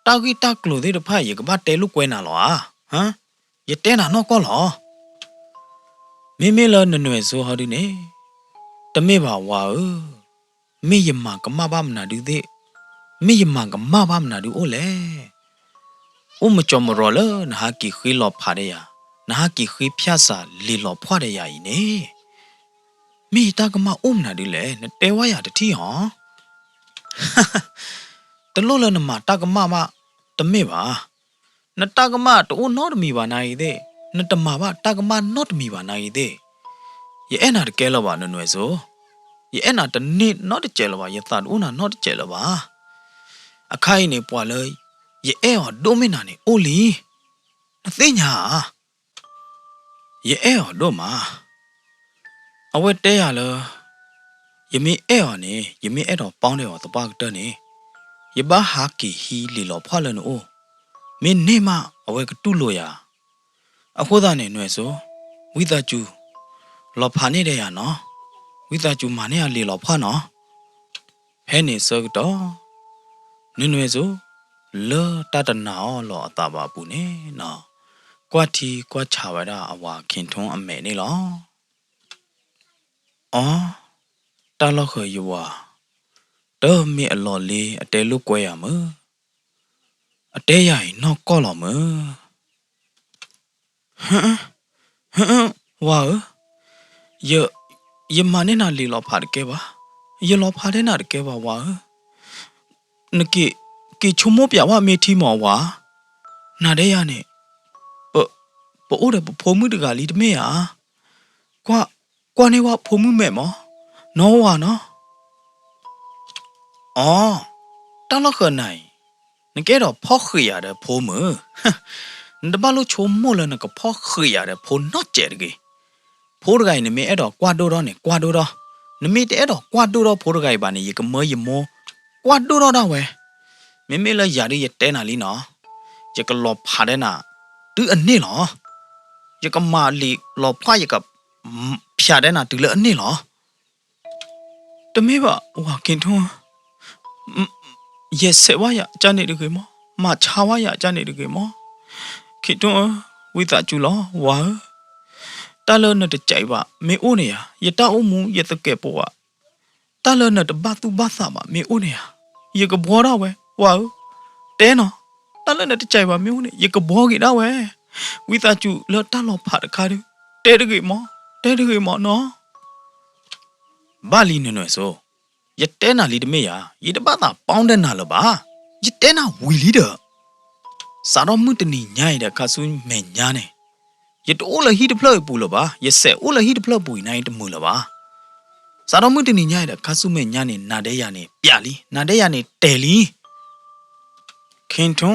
တၢ်ဂ့ၢ်တၢ်ကျိၤသ့ၣ်တဖၣ် ယကဘၣ်တဲလိာ်ကွဲနၤလီၤဧါ. ယတဲနၤနီၢ်ကီၢ်လီၤ. မ့မ့ၢ်လၢနနွဲၣ်စိဟီဒုန့ၣ်, တမ့ၢ်ဘၣ်ဝၤဧၢ, မ့ၢ်ယမၤကမၣ်ဘၣ်မနုၤဒုသ့ၣ်, မ့ၢ်ယမၤကမၣ်ဘၣ်မနုၤဒုအိၣ်လဲၣ်. အိၣ်မကၠီမရီၤလၢနဟးက့ၤဃ့လီၤဖးဒီးယၤ, နဟးက့ၤဃ့ဖၠၣ်စၢ်လံာ်လီၤဖးဒီးယၤအံၤန့ၣ်, မ့ၢ်ယတၢ်ကမၣ်အိၣ်မနုၤဒုလဲၣ်, နတဲဝဲယၤတထံၣ်ဧါ. တလိၣ်လၢနမၤတၢ်ကမၣ်ဘၣ်, တမ့ၢ်ဘၣ်. နတၢ်ကမၣ်တအိၣ်နီတမံၤဘၣ်နၤအံၤသ့ၣ်, နတမၤဘၣ်တၢ်ကမၣ်နီတမံၤဘၣ်နၤအံၤသ့ၣ်. ယအဲၣ်နၤတကဲလၢၤဘၣ် နနွဲၣ်စိ, ယအဲၣ်နၤတန့ၢ်နီတစဲးလၢၤဘၣ်, ယသးတအိၣ်နၤနီတစဲးလၢၤဘၣ်. အခါအံၤန့ၣ် ပှၤလၢယအဲၣ်အီၤဒိၣ်မ့ၢ်နၤန့ၣ်အိၣ်လံ, နသ့ၣ်ညါဧါ. ယအဲၣ်အီၤဒိၣ်မး. အဝဲတဲယၤလၢ ယမ့ၢ်အဲၣ်အီၤန့ၣ်, ယမ့ၢ်အဲၣ်ဒိးပီၣ်ဒဲးအီၤသပှၢ်ကတၢၢ်န့ၣ်, ယဘၣ်ဟးက့ၤဟံးလံာ်လီၤဖးလၢနအိၣ်, မ့ၢ်န့ၢ်မး အဝဲကတူၢ်လိာ်ယၤ. အဃိသတးန့ၣ် နွဲၣ်စိ, ဝံသးစူၤ လီၤဖးန့ၢ်ဒီးယၤနီၤ, ဝံသးစူၤမၤန့ၢ်ယၤလံာ်လီၤဖးနီၤ. ဖဲန့ၣ်ဆၢကတီၢ်, နနွဲၣ်စိ လၢတၢ်တနာ်အီၤလီၤအသးဘၣ်အပူၤန့ၣ်နီၤ, ကွၢ်ထံကွၢ်ဆးဝဲဒၣ်အဝၤခ့ၣ်ထူအမဲာ်န့ၣ်လီၤ. အီ, တၢ်လီၢ်ဃၢၤယဝၤ, တမ့ၢ်အလီၢ်လ့အတဲလိာ်ကွဲယၤမုၢ်, အတဲယၤအံၤနီၢ်ကီၢ်လီၤမုၢ်. ဟ, ဟ, ဝၤဧၢ, ယ, ယမၤန့ၢ်နၤလံာ်လီၤဖးတကဲဘၣ်, ယလီၤဖးဒဲနၤတကဲဘၣ် ဝၤဧၢ, နက့ၤ, က့ၤဆိကမိၣ်ပၠးဝဲမ့ၢ်ထံမီၤဝၤ, နၤဒဲယၤန့ၣ်, ပ, ပအိၣ်ဒီးပဖိမုၣ်တဂၤလံတမ့ၢ်ဧါ, ကွၢ်, ကွၢ်န့ၢ်ဝဲဖိမုၣ်မဲာ်မီၤ, နီၢ်ဝၤနီၤ. အီ, တၢ်လီၢ်ဃၢၤနၤအံၤ, နကအဲၣ်ဒိးဖီၣ်ဃ့ၢ်ယၤဒီးဖိမုၣ်, နတဘၣ်လိၣ်ဆိကမိၣ်လၢနကဖီၣ်ဃ့ၢ်ယၤဒီးဖိနီတစဲးတဂ့ၤ. ဖိတဂၤအံၤ နမ့ၢ်အဲၣ်ဒိးကွၢ်ဒိၣ်ထီၣ်န့ၣ် ကွၢ်ဒိၣ်ထီၣ်, နမ့ၢ်တအဲၣ်ဒိးကွၢ်ဒိၣ်ထီၣ်ဖိတဂၤအံၤဘၣ်န့ၣ် ယကမၢယမိၢ်ကွၢ်ဒိၣ်ထီၣ်ဒၣ်ဝဲ. မ့မ့ၢ်လၢယၤဒ်ယတဲနၤလံနီၤ, ယကလီၤဖးဒဲနၤတုၤအန့ၣ်လီၤ. ယကမၤလံာ်လီၤဖး ယက ဖၠးဒဲနၤတုၤလၢအန့ၣ်လီၤ. တမ့ၢ်ဘၣ် ဝၤခ့ၣ်ထူဧၢ, ယဲစဲးဝဲယၤကန့ၣ်တဂ့ၤမီၤ, မၤဆါဝဲယၤကန့ၣ်တဂ့ၤမီၤ. ခ့ၣ်ထူဧၢ, ဝံသးစူၤလီၤ ဝၤဧၢ, တၢ်လၢနတကဲဘၣ်မ့ၢ်အိၣ်န့ၣ်ဧါ, ယတၢ်အိၣ်မူယသကဲးပဝး, တၢ်လၢနတဘၣ်သူၣ်ဘၣ်သးဘၣ်မ့ၢ်အိၣ်န့ၣ်ဧါ, ယကဘှီဒၣ်ဝဲ ဝၤဧၢ, တဲနီၤ, တၢ်လၢနတကဲဘၣ်မ့ၢ်အိၣ်န့ၣ် ယကဘှီက့ၤဒၣ်ဝဲ. ဝံသးစူၤလၢတၢ်လီၤဖးတခါဒီး တဲတဂ့ၤမီၤ, တဲတဂ့ၤမီၤနီၤ. ဘၣ်လံနနွဲၣ်စိ, ယတဲနၤလံတမ့ၢ်ဧါ, ယတဘၣ်သးပီၣ်ဒဲနၤလၢၤဘၣ်, ယတဲနၤဝံၤလံဒီး စးထီၣ်မုၢ်တနံၤညါအံၤဒီးခါဆူမဲာ်ညါန့ၣ်, ယတအိၣ်လၢဟံၣ်တဖျၢၣ်အံၤပူၤလၢၤဘၣ်, ယစဲးအိၣ်လၢဟံၣ်တဖျၢၣ်ပူၤအံၤန့ၣ်တမုာ်လၢၤဘၣ်. စးထီၣ်မုၢ်တနံၤညါအံၤဒီးခါဆူမဲာ်ညါန့ၣ် နၤဒဲယၤန့ၣ်ပျးလံ, နၤဒဲယၤန့ၣ်တဲာ်လံ. ခ့ၣ်ထူ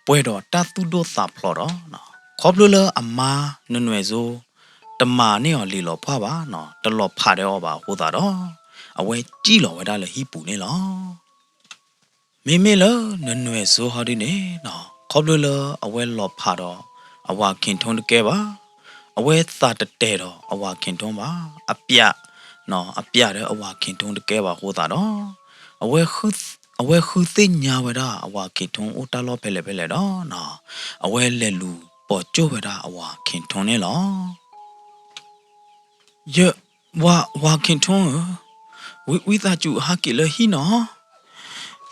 ပှဲၤဒီးတၢ်သူၣ်ဒိၣ်သးဖျိးဒီး ခီဖျိလၢအမါနနွဲၣ်စိ တမၤန့ၢ်အီၤလံာ်လီၤဖးဘၣ်နီၤ, တလီၤဖးဒဲအီၤဘၣ်အဃိသတးဒီး အဝဲစံၣ်လီၤဝဲဒၣ်လၢဟံၣ်ပူၤန့ၣ်လီၤ. မ့မ့ၢ်လၢနနွဲၣ်စိဟီဒုန့ၣ်နီၤ, ခီဖျိလၢအဝဲလီၤဖးဒီးအဝၤခ့ၣ်ထူတကဲဘၣ်, အဝဲသးတတဲာ်ဒီးအဝၤခ့ၣ်ထူဘၣ်, အပျး, အပျးဒီးအဝၤခ့ၣ်ထူတကဲဘၣ်အဃိသတးဒီး အဝဲဃုသ့ၣ်ညါဝဲဒၣ်အဝၤခ့ၣ်ထူအိၣ်တၢ်လီၢ်ဖဲလဲၣ်ဖဲလဲၣ်ဒီး အဝဲလဲၤလူၤပိာ်ကၠိၣ်ဝဲဒၣ်အဝၤခ့ၣ်ထူန့ၣ်လီၤ. ယ, ဝၤ, ဝၤခ့ၣ်ထူဧၢ, ဝံ, ဝံသးစူၤဟးက့ၤလၢဟံၣ်နီၤ,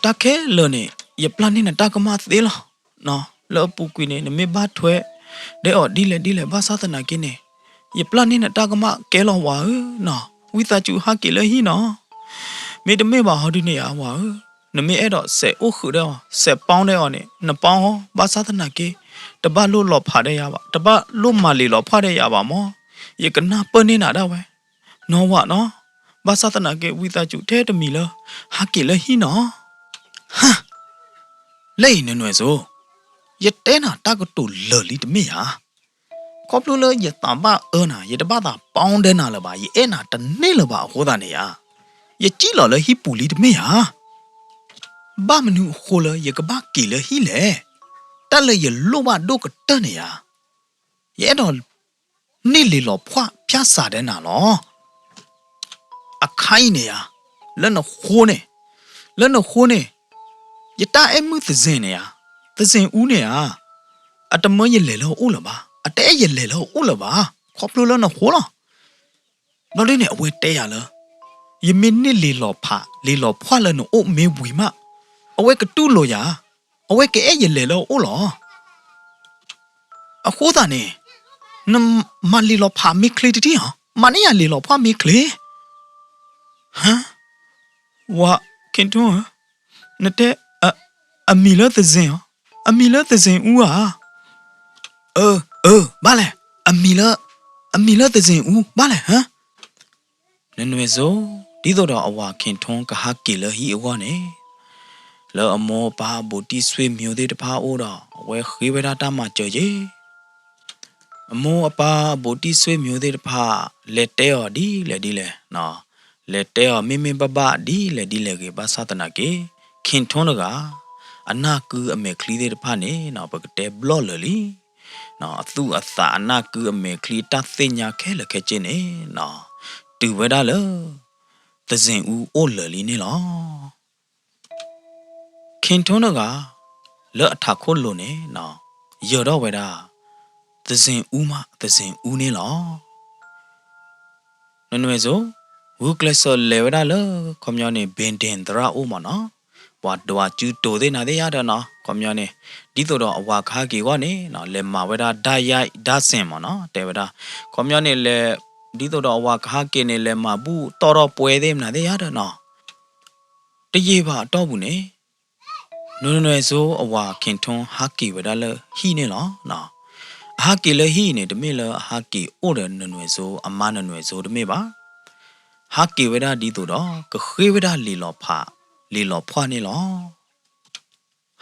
တၢ်ခဲလၢာ်န့ၣ် ယပျၢ်န့ၢ်နတၢ်ကမၣ်သ့လီၤ. လၢအပူၤကွံာ်န့ၣ် နမ့ၢ်ဘၣ်ထွဲဒဲးအီၤဒ်လဲၣ်ဒ်လဲၣ်ဘၣ်ဆၣ်သနာ်က့န့ၣ်, ယပျၢ်န့ၢ်နတၢ်ကမၣ်ကဲလီၤဝၤဧၢနီၤ, ဝံသးစူၤဟးက့ၤလၢဟံၣ်နီၤ. မ့တမ့ၢ်ဘၣ်ဟီဒုန့ၣ်ဧါ ဝၤဧၢ, နမ့ၢ်အဲၣ်ဒိးစဲးအိၣ်ဃုာ်ဒီးအီၤ, စဲးပီၣ်ဒီးအီၤန့ၣ် နပီၣ်အီၤ, ဘၣ်ဆၣ်သနာ်က့ တဘၣ်လိၣ်လီၤဖးဒီးယၤဘၣ်, တဘၣ်လိၣ်မၤလံာ်လီၤဖးဒီးယၤဘၣ်မီၤ, ယကနၢ်ပၢၢ်န့ၢ်နၤဒၣ်ဝဲ နီၤဝၤနီၤ, ဘၣ်ဆၣ်သနာ်က့ ဝံသးစူၤထဲတမံၤလၢ ဟးက့ၤလၢဟံၣ်နီၤ. ဟါ, လၢအံၤနနွဲၣ်စိ, ယတဲနၤတၢ်ကတိၤလၢာ်လံတမ့ၢ်ဧါ. ခီဖျိလၢယသးဘၣ်အၢနၤ, ယတဘၣ်သးပီၣ်ဒဲနၤလၢၤဘၣ်, ယအဲၣ်နၤတန့ၢ်လၢၤဘၣ်အဃိသတးန့ၣ်ဧါ, ယစံၣ်လီၤလၢဟံၣ်ပူၤလံတမ့ၢ်ဧါ. ဘၣ်မနုၤအဃိလၢယကဘၣ်က့ၤလၢဟံၣ်လဲၣ်. တၢ်လၢယလိၣ်ဘၣ်ဒိၣ်ကတၢၢ်န့ၣ်ဧါ, ယအဲၣ်ဒိး န့ၢ်လံာ်လီၤဖှၣ်ဖၠၣ်စးဒီးနၤလီၤ. အခါအံၤန့ၣ်ဧါ, လၢနဃိန့ၣ်, လၢနဃိန့ၣ်, ယတၢ်အဲၣ်မုၣ်သဇင်န့ၣ်ဧါ, သဇင်အူန့ၣ်ဧါ, အတမၢယလဲၤလၢအအိၣ်လၢၤဘၣ်, အတအဲၣ်ယလဲၤလၢအအိၣ်လၢၤဘၣ်, ခီဖျိလၢနဃိလီၤ. ဘျီဒ်န့ၣ် အဝဲတဲယၤလၢ ယမ့ၢ်န့ၢ်လံာ်လီၤဖး လံာ်လီၤဖှၣ်လၢနအိၣ်မ့ၢ်ဝံၤမး, အဝဲကတူၢ်လိာ်ယၤ, အဝဲကအဲၣ်ယလဲၤလၢအအိၣ်လီၤ. အဃိသတးန့ၣ် နမၤလံာ်လီၤဖးမ့ၢ်ချ့တထံၣ်ဧါ, မၤန့ၢ်ယၤလံာ်လီၤဖှၣ်မ့ၢ်ချ့. ဟါ, ဝၤ ခ့ၣ်ထူဧၢ, နတဲ အမံၤလၢသဇင်ဧါ, အမံၤလၢသဇင်အူဧါ. အၢ အၢ ဘၣ်လဲၣ်, အမံၤလၢ, အမံၤလၢသဇင်အူ ဘၣ်လဲၣ် ဟါ. နနွဲၣ်စိ ဒ်သိးဒီးအဝၤခ့ၣ်ထူကဟးက့ၤလၢဟံၣ်အဂီၢ်န့ၣ်, လၢအမိၢ်အပၢ်အဘူးတံၢ်ဆွေမျိုးသ့ၣ်တဖၣ်အအိၣ်ဒီး အဝဲဃ့ဝဲဒၣ်တၢ်မၤစၢၤက့ၤ အမိၢ်အပၢ်အဘူးတံၢ်ဆွေမျိုးသ့ၣ်တဖၣ် လဲၤတဲအီၤဒ်လဲၣ်ဒ်လဲၣ်, လဲၤတဲအီၤမ့မ့ၢ်ဘၣ်ဘၣ်ဒ်လဲၣ်ဒ်လဲၣ်ဂ့ၤ ဘၣ်ဆၣ်သနာ်က့ ခ့ၣ်ထူတဂၤ အနၢ်ကုအမဲာ်ချံသ့ၣ်တဖၣ်န့ၣ် ပကတဲဘျီၣ်လၢာ်လံ. အသူၣ်အသးအနၢ်ကုအမဲာ်ချံအတၢ်သ့ၣ်ညါခဲလၢာ်ခဲဆ့န့ၣ် တုၤဝဲဒၣ်လၢ သဇင်အူအိၣ်လၢာ်လံန့ၣ်လီၤ. ခ့ၣ်ထူတဂၤ လၢအထးခိၣ်လိၤန့ၣ် ယၢၤထီၣ်ဝဲဒၣ် သဇင်အူမး သဇင်အူန့ၣ်လီၤ. နနွဲၣ်စိ ဂုာ်ကျဲးစၢးလဲၤဝဲဒၣ်လၢ ခီပညီန့ၣ် ဘ့ၣ်ဒ့ၣ်သရၣ်အိၣ်မးနီၤ, ပှၤဒွးစုတိၤသ့ၣ်နၤသ့ၣ်ယါဒီးနီၤ, ခီပညီန့ၣ် ဒ်သိးဒီးအဝၤကဟးက့ၤအဂီၢ်န့ၣ် လဲၤမၤဝဲဒၣ်ဒၣ်ယါဒၣ်စဲၣ်မးနီၤ, တဲဝဲဒၣ် ခီပညီန့ၣ်လဲၤ ဒ်သိးဒီးအဝၤကဟးက့ၤန့ၣ် လဲၤမၤဘူၣ်တီၢ်ထီၣ်ပှဲၤသ့ၣ်နၤသ့ၣ်ယါဒီးနီၤ, တယံာ်ဘၣ်အတီၢ်ပူၤန့ၣ် နနွဲၣ်စိအဝၤခ့ၣ်ထူဟးက့ၤဝဲဒၣ်လၢဟံၣ်န့ၣ်လီၤ. အဟးက့ၤလၢဟံၣ်အံၤန့ၣ် တမ့ၢ်လၢအဟးက့ၤအိၣ်ဒီးနနွဲၣ်စိ အမါနနွဲၣ်စိတမ့ၢ်ဘၣ်. ဟးက့ၤဝဲဒၣ်ဒ်သိးဒီး ကဃ့ဝဲဒၣ်လံာ်လီၤဖး လံာ်လီၤဖှၣ်န့ၣ်လီၤ.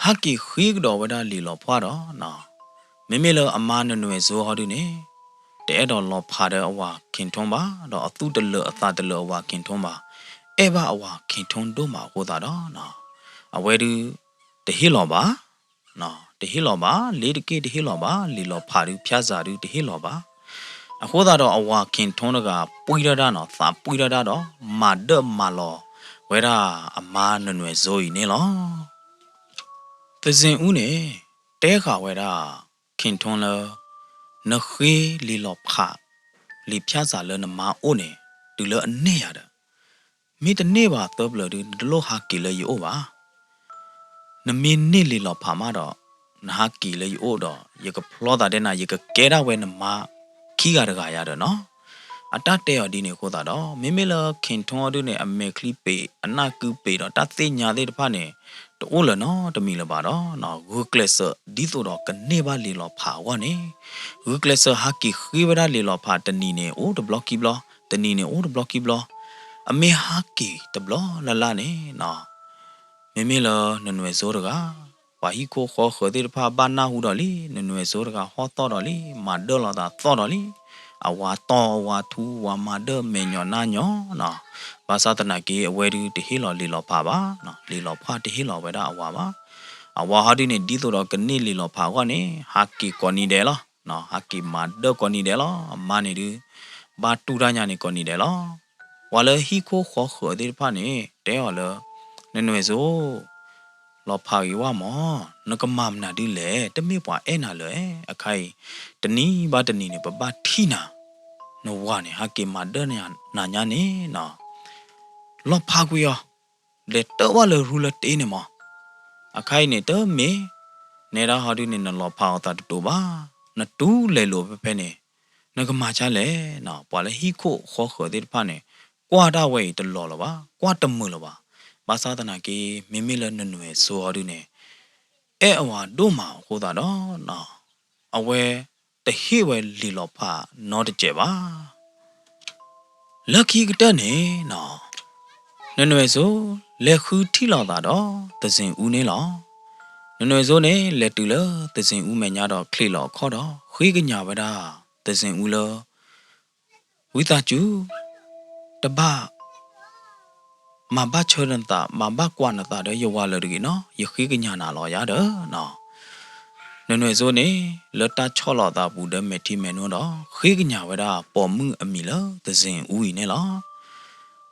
ဟးက့ၤဃ့ကဒီးဝဲဒၣ်လံာ်လီၤဖှၣ်ဒီး မ့မ့ၢ်လၢအမါနနွဲၣ်စိဟီဒုန့ၣ် တအဲၣ်ဒိးလီၤဖးဒီးအဝၤခ့ၣ်ထူဘၣ်, ဒီးအသူၣ်တလၢာ်အသးတလၢာ်အဝၤခ့ၣ်ထူဘၣ်, အဲၣ်ဘၣ်အဝၤခ့ၣ်ထူဒိၣ်မးအဃိသတးဒီး အဝဲဒု တဟ့ၣ်လီၤဘၣ်, တဟ့ၣ်လီၤဘၣ်, လ့တက့ၢ်တဟ့ၣ်လီၤဘၣ်, လံာ်လီၤဖးဒု ဖၠၣ်စးဒုတဟ့ၣ်လီၤဘၣ်. အဃိသတးဒီးအဝၤခ့ၣ်ထူတဂၤ ပှံၢ်ထီၣ်တၢ်နီၤ, သးပှံၢ်ထီၣ်တၢ်ဒီး မၤဒၢၣ်မၤလီၤဝဲဒၣ်အမါနနွဲၣ်စိအံၤန့ၣ်လီၤ. သဇင်အူန့ၣ် တဲဃာ်ဝဲဒၣ် ခ့ၣ်ထူလၢ နဃ့လံာ်လီၤဖး လံာ်ဖၠၣ်စးလၢနမါအိၣ်န့ၣ် တုၤလၢအန့ၢ်ယၤဒီး မ့ၢ်တန့ၢ်ဘၣ်သၢပျၢၤဒု နတလိၣ်ဟးက့ၤလၢယအိၣ်ဘၣ်. နမ့ၢ်န့ၢ်လံာ်လီၤဖးမးဒီး နဟးက့ၤလၢယအိၣ်ဒီး ယကဖျီသးဒဲးနၤ ယကကဲဒၣ်ဝဲနမါခံဂၤတဂၤယၤဒီးနီၤ. အတၢ်တဲအီၤဒ်န့ၣ်အဃိသတးဒီး မ့မ့ၢ်လၢခ့ၣ်ထူအီၤဒုန့ၣ် အမဲာ်ချံပ့ၤ အနၢ်ကုပ့ၤဒီးတၢ်သ့ၣ်ညါသ့ၣ်တဖၣ်န့ၣ် တအိၣ်လၢၤနီတမံၤလၢၤဘၣ်ဒီး ဂုာ်ကျဲးစၢးဒ်သိးဒီးကန့ၢ်ဘၣ်လံာ်လီၤဖးအဂီၢ်န့ၣ် ဂုာ်ကျဲးစၢးဟးက့ၤဃ့ဝဲဒၣ်လံာ်လီၤဖး တနံၤန့ၣ်အိၣ်တဘျီခံဘျီ, တနံၤန့ၣ်အိၣ်တဘျီခံဘျီ, အမ့ၢ်ဟးက့ၤတဘျီလၢ်လၢ်န့ၣ် မ့မ့ၢ်လၢနနွဲၣ်စိတဂၤ ပှၤဟံၣ်ခိၣ်ဃီဃၢၤသ့ၣ်တဖၣ်ဘၣ်နၢ်ဟူဒီးလံ, နနွဲၣ်စိတဂၤဟီၣ်သီၣ်ဒီးလံ, မၤဒၢၣ်လီၤသးသီၣ်ဒီးလံ, အဝၤတီၢ်အဝၤထူ ဝၤမၤဒၢၣ်မဲာ်ညီနါညီနီၤ. ဘၣ်ဆၣ်သနာ်က့ အဝဲဒုတဟ့ၣ်လီၤလံာ်လီၤဖးဘၣ်, လံာ်လီၤဖးတဟ့ၣ်လီၤဝဲဒၣ်အဝၤဘၣ်. အဝၤဟီဒုန့ၣ် ဒ်သိးဒီးကန့ၢ်လံာ်လီၤဖးအဂီၢ်န့ၣ် ဟးက့ၤကိးနံၤဒဲးလီၤ, ဟးက့ၤမၤဒၢၣ်ကိးနံၤဒဲးလီၤ. အမါန့ၣ်ဒု ဘၣ်တူၢ်တၢ်ညါန့ၣ်ကိးနံၤဒဲးလီၤ. ပှၤလၢဟံၣ်ခိၣ်ဃီဃၢၤသ့ၣ်တဖၣ်န့ၣ် တဲအီၤလၢ နနွဲၣ်စိ လီၤဖးဂ့ၤဝဲမး, နကမၤမနုၤဒ်လဲၣ်, တမ့ၢ်ပှၤအဲၣ်နၤလၢၤ, အခါအံၤ တနံၤဘၣ်တနံၤန့ၣ် ပဘၣ်ထံၣ်နၤ, နဝၤန့ၣ် ဟးက့ၤမၤဒၢၣ်နၤညါန့ၣ်နီၤ, လီၤဖးကွံာ်အီၤ, လဲၤတၢၣ်ဝဲလၢရူလၢတ့န့ၣ်မး. အခါအံၤန့ၣ် တမ့ၢ် နဲဒၣ်ဟီဒုန့ၣ် နလီၤဖးအီၤသးတတိၤဘၣ်, နတူၢ်လဲၤလိာ်ဖဲဖဲန့ၣ် နကမၤဒ်လဲၣ်နီၤ. ပှၤလၢဟံၣ်ခိၣ်ဃီဃၢၤသ့ၣ်တဖၣ်န့ၣ် ကွၢ်တၢ်ဝဲအံၤတလီၤလၢၤဘၣ်, ကွၢ်တမုာ်လၢၤဘၣ်. ဘၣ်ဆၣ်သနာ်က့ မ့မ့ၢ်လၢနနွဲၣ်စိဟီဒုန့ၣ် အဲၣ်အဝၤဒိၣ်မးအဃိသတးဒီး အဝဲတဟ့ၣ်ဝဲလံာ်လီၤဖးနီတစဲးဘၣ်. လၢခံကတၢၢ်န့ၣ်နီၤ, နနွဲၣ်စိ လဲၤဃုထံၣ်လိာ်သးဒီး သဇင်အူန့ၣ်လီၤ. နနွဲၣ်စိန့ၣ် လဲၤတုၤလၢသဇင်အူမဲာ်ညါဒီး ချ့းလီၤအခီၣ်ဒီး ဃ့ကညးဝဲဒၣ် သဇင်အူလၢ ဝံသးစူၤ တဘၣ် မၤဘၣ်ဆၢနသး မၤဘၣ်ကွၢ်နသးဒီးယဝၤလၢၤတဂ့ၤနီၤ, ယဃ့ကညးနၤလီၤယၤဒီးနီၤ. နနွဲၣ်စိန့ၣ် လၢတၢ်ဆီၣ်လီၤသးပူၤဒီးမဲာ်ထံမဲာ်နိဒီး ဃ့ကညးဝဲဒၣ်ပိာ်မုၣ်အမံၤလၢသဇင်အူအံၤန့ၣ်လီၤ.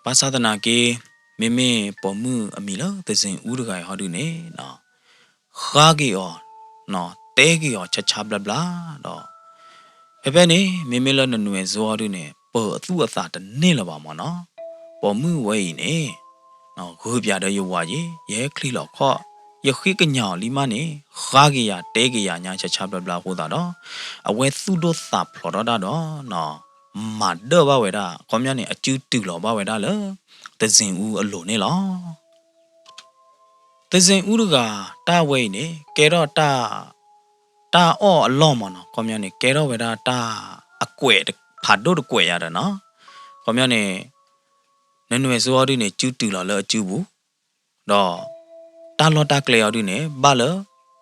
ဘၣ်ဆၣ်သနာ်က့ မ့မ့ၢ်ပိာ်မုၣ်အမံၤလၢသဇင်အူတဂၤအံၤဟီဒုန့ၣ် ဃါက့ၤအီၤ တဲက့ၤအီၤဆါဆါဘျါဘျါဒီး ဖဲဖဲန့ၣ် မ့မ့ၢ်လၢနနွဲၣ်စိဟီဒုန့ၣ် ပၢၤအသူၣ်အသးတန့ၢ်လၢၤဘၣ်မ့ၢ်နီၤ. ပိာ်မုၣ်ဝဲအံၤန့ၣ် ဂုာ်ပၠးဒီးယဝၤယ့ၤ ယဟဲချံလီၤခီၣ် ယဃ့ကညးအီၤလံမးန့ၣ် ဃါက့ၤယၤတဲက့ၤယၤညါဆါဆါဘျါဘျါအဃိသတးဒီး အဝဲသူၣ်ဒိၣ်သးဖျိးထီၣ်တၢ်ဒီး မၤဒၢၣ်ဘၣ်ဝဲဒၣ် ခီပညီန့ၣ် အစုတုၤလီၤဘၣ်ဝဲဒၣ်လၢ သဇင်အူအလိၤန့ၣ်လီၤ. သဇင်အူတဂၤ တၢ်ဝဲအံၤန့ၣ် ကဲထီၣ်တၢ် တၢ်အီၣ်အလီၢ်မ့ၢ်နီၤ ခီပညီန့ၣ် ကဲထီၣ်ဝဲဒၣ်တၢ်အကွဲး ဖးဒိၣ်တကွဲးယၤဒီးနီၤ ခီပညီန့ၣ် နနွဲၣ်စိအီၤဒုန့ၣ် စုတုၤလီၤလၢအစုပူၤ ဒီး တၢ်လီၢ်တၢ်ကျဲအီၤဒုန့ၣ် ဘၣ်လၢ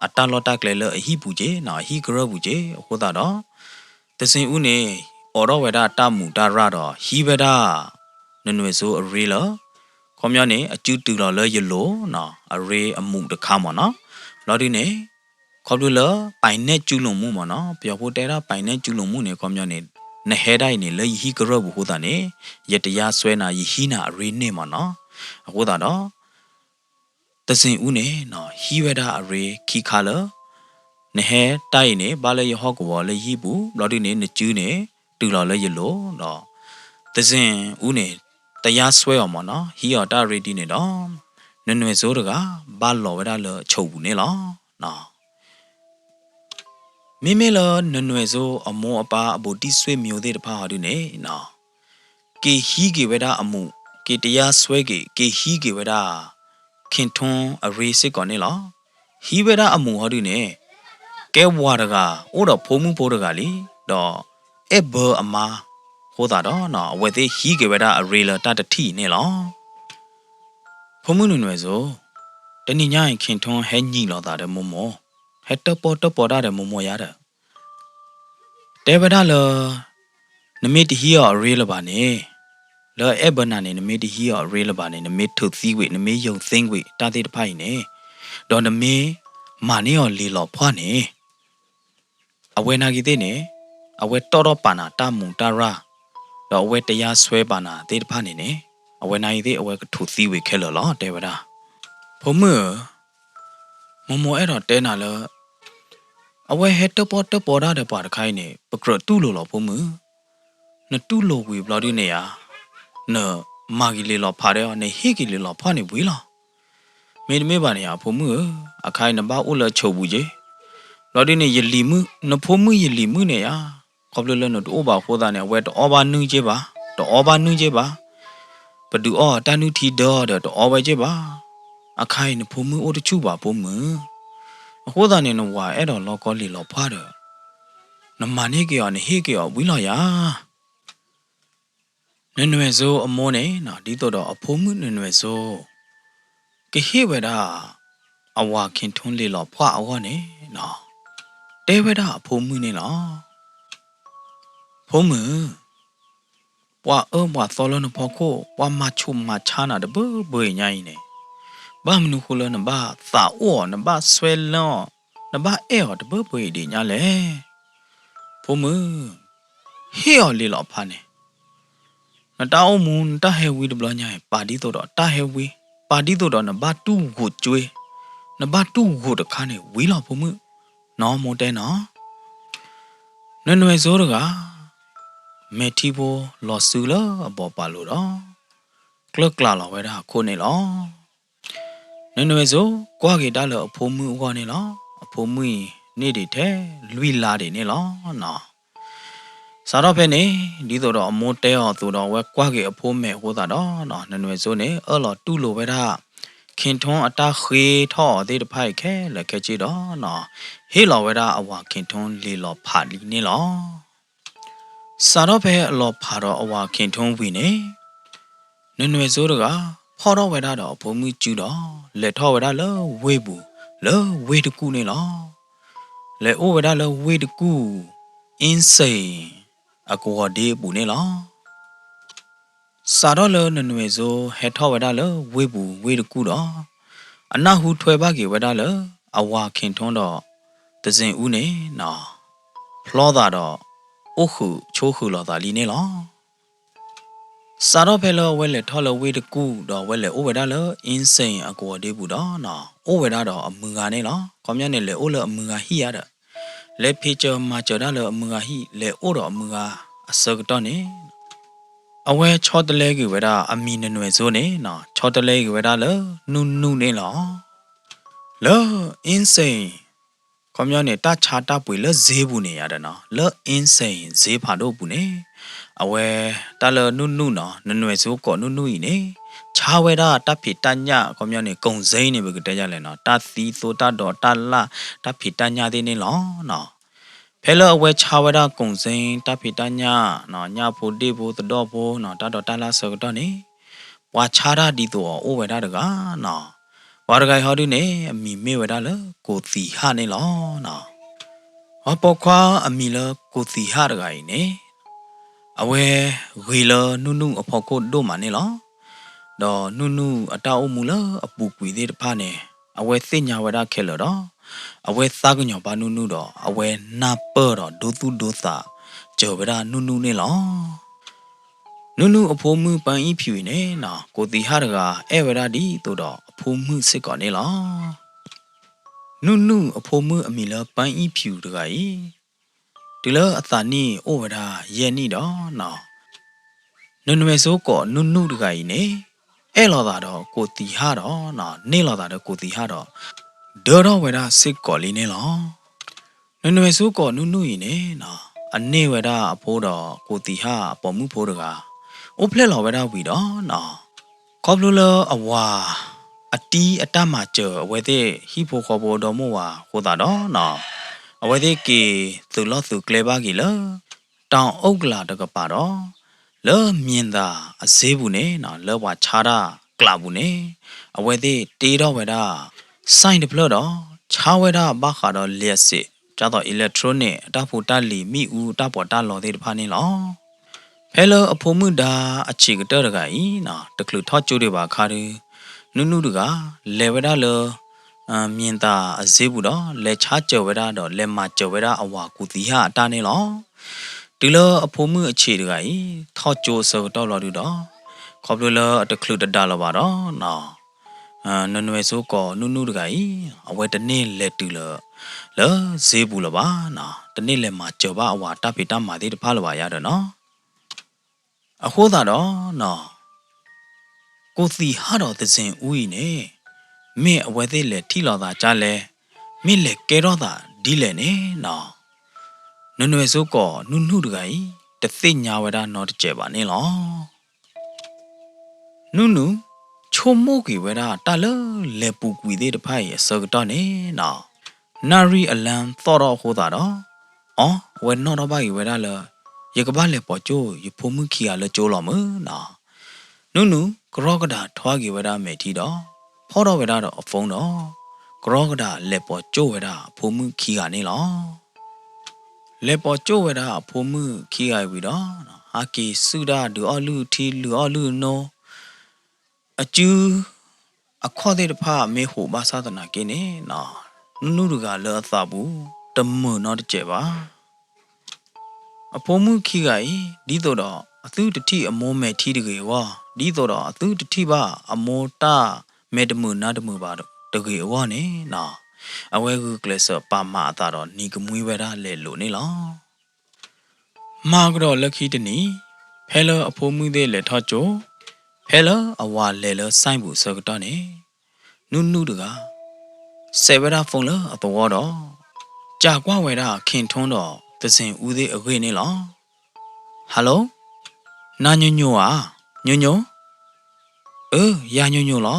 အတၢ်လီၢ်တၢ်ကျဲလၢအဟံၣ်ပူၤက့ၤနီၤ အဟံၣ်ကရၢၢ်ပူၤက့ၤ အဃိသတးဒီး သဇင်အူန့ၣ် အိးထီၣ်ဝဲဒၣ်တၢ်မူးတၢ်ရၢ်ဒီး ဟံးဝဲဒၣ် နနွဲၣ်စိအရ့လၢ ခီပညီန့ၣ် အစုတုၤလီၤလၢယလိၤနီၤ အရ့အမူးတခါမ့ၢ်နီၤ လီၤဒုန့ၣ် ခီဖျိလၢ ပာ်နဲၣ်စုလိာ်မူမ့ၢ်နီၤ ပယီၤဖိတဲဒၣ်ပာ်နဲၣ်စုလိာ်မူန့ၣ် ခီပညီန့ၣ် နဟဲဒၣ်အံၤန့ၣ် လၢယဟံၣ်ကရၢၢ်ပူၤအဃိသတးန့ၣ် ယတရားစွဲနၤ ယဟံးနၤအရ့န့ၢ်မ့ၢ်နီၤ အဃိသတးဒီး သဇင်အူန့ၣ်နီၤ ဟံးဝဲဒၣ်အရ့ခံခါလၢ နဟဲတၢ်အံၤန့ၣ် ဘၣ်လၢယဟီၣ်ကဝီၤလၢယဟံၣ်ပူၤ ဘျီဒုန့ၣ် နစုန့ၣ် တုၤလီၤလၢယလိၤဒီး သဇင်အူန့ၣ် တရားစွဲအီၤမ့ၢ်နီၤ ဟံးအီၤတၢ်ရ့ဒ်န့ၣ်ဒီး နနွဲၣ်စိတဂၤ ဘၣ်လီၤဝဲဒၣ်လၢအဆိးပူၤန့ၣ်လီၤ. မ့မ့ၢ်လၢနနွဲၣ်စိအမိၢ်အပၢ်အဘူးတံၢ် ဆွေမျိုး သ့ၣ်တဖၣ်ဟီဒုန့ၣ်နီၤ က့ၤဟံးက့ၤဝဲဒၣ်အမူး က့ၤတရားစွဲက့ၤ က့ၤဟံးက့ၤဝဲဒၣ် ခင်ထွန်း အရ့စ့ၢ်ကီးန့ၣ်လီၤ. ဟံးဝဲဒၣ်အမူးဟီဒုန့ၣ် ကဲဝၤတဂၤ အိၣ်ဒီးဖိမုၣ်ဖိတဂၤလံ, ဒီးအဲၣ်ဘၢအမါအဃိသတးဒီး အဝဲသ့ၣ်ဟံးက့ၤဝဲဒၣ်အရ့လၢတၢ်တထံၣ်န့ၣ်လီၤ. ဖိမုၣ်နနွဲၣ်စိ, တနံၤညါအံၤ ခင်ထွန်း ဟဲညံးလိာ်သးဒီးမိၢ်မိၢ်, ဟဲတၢၣ်ပီၣ်တၢၣ်ပီတၢ်ဒီးမိၢ်မိၢ်ယါဒီး တဲဝဲဒၣ်လၢ နမ့ၢ်တဟံးအီၤအရ့လၢၤဘၣ်န့ၣ်, လၢအဲၣ်ဘၢနၤန့ၣ် နမ့ၢ်တဟံးအီၤအရ့လၢၤဘၣ်န့ၣ်, နမ့ၢ်ထုးသံကွံာ်, နမ့ၢ်ယိၤသ့ကွံာ်တၢ်သ့ၣ်တဖၣ်အံၤန့ၣ်, ဒီးနမ့ၢ်မၤန့ၢ်အီၤလံာ်လီၤဖှၣ်န့ၣ်, အဝဲနာ်က့ၤသ့ၣ်န့ၣ်, အဝဲတီၣ်ထီၣ်ပာ်နၤတၢ်မူးတၢ်ရၢ်, ဒီးအဝဲတရားစွဲပာ်နၤသ့ၣ်တဖၣ်န့ၣ်န့ၣ်, အဝဲနာ်က့ၤသ့ၣ် အဝဲကထုးသံကွံာ်ခဲလၢာ်လီၤ တဲဝဲဒၣ်. ဖိမုၣ်ဧၢ, မိၢ်မိၢ်အဲၣ်ဒိးတဲနၤလၢ အဝဲဟဲတၢၣ်ပီၣ်တၢၣ်ပီတၢ်ဒီးပှၤတခါအံၤန့ၣ် ပကြၢးတူၢ်လိာ်လီၤဖိမုၣ်. နတူၢ်လိာ်ဝံၤဘျီဒုန့ၣ်ဧါ, နမၤက့ၤလံာ်လီၤဖးဒီး နဟ့ၣ်က့ၤလံာ်လီၤဖှၣ်န့ၣ်ဝံၤလီၤ. မ့တမ့ၢ်ဘၣ်န့ၣ်ဧါ ဖိမုၣ်ဧၢ, အခါအံၤနဘၣ်အိၣ်လၢအဆိးပူၤက့ၤ, ဘျီဒုန့ၣ် ယလံၤမုၣ်, နဖိမုၣ်ယလံၤမုၣ်န့ၣ်ဧါ, ခီဖျိလၢနတအိၣ်ဘၣ်အဃိသတးန့ၣ် အဝဲတအီၣ်ဘၣ်နုၢ်က့ၤဘၣ်, တအီဘၣ်နုၢ်က့ၤဘၣ် ပဒုးအီၣ်တၢ်နုၢ်ထံဒၢဒီးတအီဝဲက့ၤဘၣ်. အခါအံၤနဖိမုၣ်အိၣ်တဆူၣ်ဘၣ်ဖိမုၣ်, အဃိသတးန့ၣ် နဝၤအဲၣ်ဒိးလီကီလံာ်လီၤဖှၣ်ဒီး နမၤန့ၢ်က့ၤအီၤ နဟ့ၣ်က့ၤအီၤဝံၤလီၤယၤ. နနွဲၣ်စိအမိၢ်န့ၣ် ဒ်သိးဒီးအဖိမုၣ်နနွဲၣ်စိ ကဟ့ၣ်ဝဲဒၣ် အဝၤခင်ထွန်းလံာ်လီၤဖှၣ်အဂီၢ်န့ၣ် တဲဝဲဒၣ်အဖိမုၣ်န့ၣ်လီၤ. ဖိမုၣ်, ပှၤအၢပှၤသီလၢနဖီခိၣ် ပှၤမၤဆူၣ်မၤဆါနၤတဘၢဘၢအံၤညါအံၤန့ၣ်, ဘၣ်မနုၤဃိလၢနဘၣ်သးအိၣ်အီၤ နဘၣ်ဆွဲလၢအီၤ နဘၣ်အဲၣ်အီၤတဘၢဘၢအံၤဒ်ညါလဲၣ်. ဖိမုၣ်, ဟ့ၣ်အီၤလံာ်လီၤဖှၣ်န့ၣ် နတၢ်အိၣ်မူ နတၢ်ဟဲဝံတဘျီညါအံၤ ပာ်ဒ်သိးဒီးတၢ်ဟဲဝံ, ပာ်ဒ်သိးဒီးနဘၣ်တူၢ်ဂိာ်ကွ့, နဘၣ်တူၢ်ဂိာ်တခါန့ၣ်ဝံၤလီၤဖိမုၣ်, နီၢ်မိၢ်တဲနီၤ. နနွဲၣ်စိတဂၤ မဲာ်ထံဖိလီၤစုလၢအဘီးပာ်လိၤဒီး ကျၢၢ်ကျးလီၤဝဲဒၣ်အခိၣ်န့ၣ်လီၤ. နနွဲၣ်စိကွၢ်က့ၤတၢ်လၢအဖိမုၣ်အဂီၢ်န့ၣ်လီၤ. အဖိမုၣ်အံၤန့ၣ်ဒံးထဲလွံၢ်လါဒံးန့ၣ်လီၤ. စးထီၣ်ဖဲန့ၣ် ဒ်သိးဒီးအမိၢ်တဲအီၤအသိးဒီး အဝဲကွၢ်က့ၤအဖိမဲာ်အဃိသတးဒီး နနွဲၣ်စိန့ၣ် အၢၣ်လီၤတူၢ်လိာ်ဝဲဒၣ် ခင်ထွန်း အတၢ်ဃ့ထီၣ်အီၤသ့ၣ်တဖၣ်အံၤခဲလၢာ်ခဲဆ့ဒီး ဟ့ၣ်လီၤဝဲဒၣ်အဝၤ ခင်ထွန်း လံာ်လီၤဖးလံန့ၣ်လီၤ. စးထီၣ်ဖဲအလီၤဖးဒီးအဝၤ ခင်ထွန်း ဝံၤန့ၣ် နနွဲၣ်စိတဂၤ ဖီၣ်ထီၣ်ဝဲဒၣ်ဒီးအဖိမုၣ်စုဒီး လဲၤထီၣ်ဝဲဒၣ်လၢဝ့ၢ်ပူၤ လၢဝ့ၢ်တကူၣ်န့ၣ်လီၤ. လဲၤအိၣ်ဝဲဒၣ်လၢဝ့ၢ်တကူၣ် အင်းစိန် အကဝီၤဒ့အပူၤန့ၣ်လီၤ. စးထီၣ်လၢနနွဲၣ်စိဟဲထီၣ်ဝဲဒၣ်လၢဝ့ၢ်ပူၤဝ့ၢ်တကူၣ်ဒီး အနၢ်ဟူထွဲဘၣ်က့ၤဝဲဒၣ်လၢ အဝၤ ခင်ထွန်း ဒီး သဇင်ဦးန့ၣ်နီၤ ဖျီသးဒီး အိၣ်ဃုာ်ဆိးဃုာ်လိာ်သးလံန့ၣ်လီၤ. စးထီၣ်ဖဲလၢအဝဲလဲၤထီၣ်လၢဝ့ၢ်တကူၣ်ဒီးအဝဲလဲၤအိၣ်ဝဲဒၣ်လၢ အင်းစိန် အကဝီၤဒ့ပူၤဒီးနီၤ အိၣ်ဝဲဒၣ်ဒီးအမုၢ်ဂၤန့ၣ်လီၤ. ခီပညီန့ၣ် လဲၤအိၣ်လၢအမုၢ်ဂၤဟံၣ်ဧါဒီး လဲၤဖံးစၢၤမၤစၢၤဒၣ်လၢအမုၢ်ဂၤဟံၣ် လဲၤအိၣ်ဒီးအမုၢ်ဂၤအဆၢကတီၢ်န့ၣ် အဝဲဆီတလဲက့ၤဝဲဒၣ် အမံၤနနွယ်စိုးန့ၣ်နီၤ ဆီတလဲက့ၤဝဲဒၣ်လၢ နူနူန့ၣ်လီၤ. လၢ အင်းစိန် ခီပညီန့ၣ် တၢ်ဆါတၢ်ပှ့ၤလၢဈေးပူၤန့ၣ်ယါဒီးနီၤ လၢ အင်းစိန် ဈေးဖးဒိၣ်ပူၤန့ၣ် အဝဲတၢ်လၢနူနူနီၤ နနွယ်စိုး ကိးနူနူအံၤန့ၣ် ဆါဝဲဒၣ်တၢ်ဖံးတၢ်ညၣ် ခီပညီန့ၣ် ကုန်စိမ်းန့ၣ် ပကတဲယါလဲၣ်နီၤ တၢ်သံသိတၢ်ဒိးတၢ်လၣ် တၢ်ဖံးတၢ်ညၣ်သ့ၣ်န့ၣ်လီၤနီၤ. ဖဲလၢအဝဲဆါဝဲဒၣ် ကုန်စိမ်း တၢ်ဖံးတၢ်ညၣ် ညၣ်ဖိဒ့ၣ်ဖိသဒီၣ်ဖိနီၤ တၢ်ဒိးတၢ်လၣ်ဆၢကတီၢ်န့ၣ် ပှၤဆါတၢ်ဒ်သိးအီၤအိၣ်ဝဲဒၣ်တဂၤနီၤ. ပှၤတဂၤအံၤဟီဒုန့ၣ် အမံၤမ့ၢ်ဝဲဒၣ်လၢ ကိုသီဟန့ၣ်လီၤနီၤ. ပှၤပိာ်ခွါအမံၤလၢ ကိုသီဟတဂၤအံၤန့ၣ် အဝဲဂ့ၤလၢနူနူအဖီခိၣ်ဒိၣ်မးန့ၣ်လီၤ. ဒီးနူနူအတၢ်အိၣ်မူလၢအပူၤကွံာ်သ့ၣ်တဖၣ်န့ၣ် အဝဲသ့ၣ်ညါဝဲဒၣ်ခဲလၢာ်ဒီး အဝဲသးကညီၤဘၣ်နူနူဒီး အဝဲနၢ်ပၢၢ်ဒီးဒိသူၣ်ဒိသး စၢၤဝဲဒၣ်နူနူန့ၣ်လီၤ. နူနူအဖိမုၣ်ပၢ်အံၣ်ဖၠူးအံၤန့ၣ်နီၤ ကိုသီဟတဂၤ အဲၣ်ဝဲဒၣ်ဒ်သိးဒီးအဖိမုၣ်စ့ၢ်ကီးန့ၣ်လီၤ. နူနူအဖိမုၣ်အမံၤလၢပၢ်အံၣ်ဖၠူးတဂၤအံၤ တုၤလၢအသးနံၣ်အိၣ်ဝဲဒၣ်ယဲၢ်နံၣ်ဒီးနီၤ နနွယ်စိုး ကိးနူနူတဂၤအံၤန့ၣ် အဲၣ်လိာ်သးဒီးကိုသီဟဒီးနီၤ န့ၢ်လိာ်သးဒီးကိုသီဟဒီး ဒၢထီၣ်ဝဲဒၣ်စ့ၢ်ကီးလံန့ၣ်လီၤ. နနွယ်စိုး ကိးနူနူအံၤန့ၣ်နီၤ အန့ၢ်ဝဲဒၣ်အဖိဒီးကိုသီဟအပိာ်မုၣ်ဖိတဂၤ အိၣ်ဖျဲၣ်လီၤဝဲဒၣ်ဝံၤဒီးနီၤ ခီဖျိလၢအဝၤ အတံၤအတၢ်မၤစၢၤအဝဲသ့ၣ်ဟံၣ်ဖိဃီဖိဒီမိၢ်ဝၤအဃိသတးဒီးနီၤ အဝဲသ့ၣ်က့ၤသုးလီၢ်သုးကျဲဘၣ်က့ၤလၢ တောင်ဥက္ကလာပူၤဒီး လၢမၠ့ၤသၤအဈေးပူၤန့ၣ်နီၤ လၢပှၤဆါတၢ်ကျးပူၤန့ၣ် အဝဲသ့ၣ်တ့ထီၣ်ဝဲဒၣ် ဆိုင် တဖျၢၣ်ဒီး ဆါဝဲဒၣ်ဘၣ်ဃးဒီးလံာ်အစ့း ဒ်သိး electronic အတၢ်ဖိတၢ်လံၤ မ့ၣ်အူတၢ်ပီးတၢ်လီသ့ၣ်တဖၣ်န့ၣ်လီၤ. ဖဲလၢအဖိမုၣ်ဒါအဆံးကတၢၢ်တဂၤအံၤနီၤ တချုးထီၣ်ကၠိဒံးဘၣ်အခါဒီး နူနူတဂၤ လဲၤဝဲဒၣ်လၢ မၠ့ၤသၤအဈေးပူၤဒီး လဲၤဆါစၢၤဝဲဒၣ်ဒီး လဲၤမၤစၢၤဝဲဒၣ်အဝၤကူးသံဟၣ်အတၢ်န့ၣ်လီၤ. တုၤလၢအဖိမုၣ်အဆံးတဂၤအံၤ ထီၣ်ကၠိအဆၢကတီၢ်လီၤဒုဒီး ခီဖျိလၢအတချုးတဒါလၢၤဘၣ်ဒီး နနွယ်စိုး ကိးနူနူတဂၤအံၤ အဝဲတန့ၢ်လဲၤတုၤလၢ လၢဈေးပူၤလၢၤဘၣ်နီၤ, တန့ၢ်လဲၤမၤစၢၤဘၣ်အဝၤတၢ်ဖံးတၢ်မၤသ့ၣ်တဖၣ်လၢၤဘၣ်ယါဒီးနီၤ. အဃိသတးဒီးနီၤ, ကူးသံဟၣ်ဒီးသဇင်ဦးအံၤန့ၣ် မ့ၢ်အဝဲသ့ၣ်လဲၤထံၣ်လိာ်သးဒ်လဲၣ်, မ့ၢ်လဲၤကဲထီၣ်သးဒ်လဲၣ်န့ၣ်နီၤ, နနွယ်စိုး ကိးနူနူတဂၤအံၤ တသ့ၣ်ညါဝဲဒၣ်နီတစဲးဘၣ်န့ၣ်လီၤ. နူနူ ဆိကမိၣ်က့ၤဝဲဒၣ်တၢ်လၢလဲၤပူၤကွံာ်သ့ၣ်တဖၣ်အံၤအဆၢကတီၢ်န့ၣ်နီၤ, နၣ်ရံၣ်အလါသီၣ်ထီၣ်အဃိသတးဒီး အီ အဝဲနီၣ်ထီၣ်ဘၣ်က့ၤဝဲဒၣ်လၢ ယကဘၣ်လဲၤပိာ်ကၠိၣ်ယဖိမုၣ်ခံဂၤလၢကၠိလီၤမုၢ်နီၤ. နူနူ ကရီကဒးထွါက့ၤဝဲဒၣ်မဲာ်ထံဒီး ဖီၣ်ထီၣ်ဝဲဒၣ်ဒီးအ phone ဒီး ကရီကဒးလဲၤပိာ်ကၠိၣ်ဝဲဒၣ်အဖိမုၣ်ခံဂၤန့ၣ်လီၤ. လဲၤပိာ်ကၠိၣ်ဝဲဒၣ်အဖိမုၣ်ခံဂၤအံၤဝံၤဒီး ဟးက့ၤဆူၣ်တၢ်ဒုးအီၣ်လုၢ်ထံလုၢ်အီၣ်လုၢ်နိ အစု အခီၣ်သ့ၣ်တဖၣ်မ့ၢ်ဟိးဘၣ်ဆၣ်သနာ်က့န့ၣ်နီၤ, နူနူတဂၤလၢအသးပူၤ တမုာ်နီတစဲးဘၣ်. အဖိမုၣ်ခံဂၤအံၤ ဒ်သိးဒီးအသုတထံၣ်အမိၢ်မဲာ်ထံတဂ့ၤအဂီၢ်, ဒ်သိးဒီးအသုတထံၣ်ဘၣ်အမိၢ်တၢ်မဲာ်တမုာ်နါတမုာ်ဘၣ်တဂ့ၤအဂီၢ်န့ၣ်နီၤ, အဝဲဂုာ်ကျဲးစၢးပာ်မၤအသးဒီးနံၤကမှံဝဲဒၣ်လဲၤလိာ်န့ၣ်လီၤ. မၤကဒီးလၢခံတနံၤ, ဖဲလၢအဖိမုၣ်သ့ၣ်လဲၤထီၣ်ကၠိ, ဖဲလၢအဝၤလဲၤလၢ ဆိုင် ပူၤအဆၢကတီၢ်န့ၣ်, နူနူတဂၤ စဲးဝဲဒၣ် phone လၢအသဝီဒီး ကးကွၢ်ဝဲဒၣ် ခင်ထွန်း ဒီး သဇင်ဦး သ့ၣ်အဂ့ၢ်န့ၣ်လီၤ. Hello, နၤညိညိဧါ, ညိညိ, အၢ ယၤညိညိလီၤ.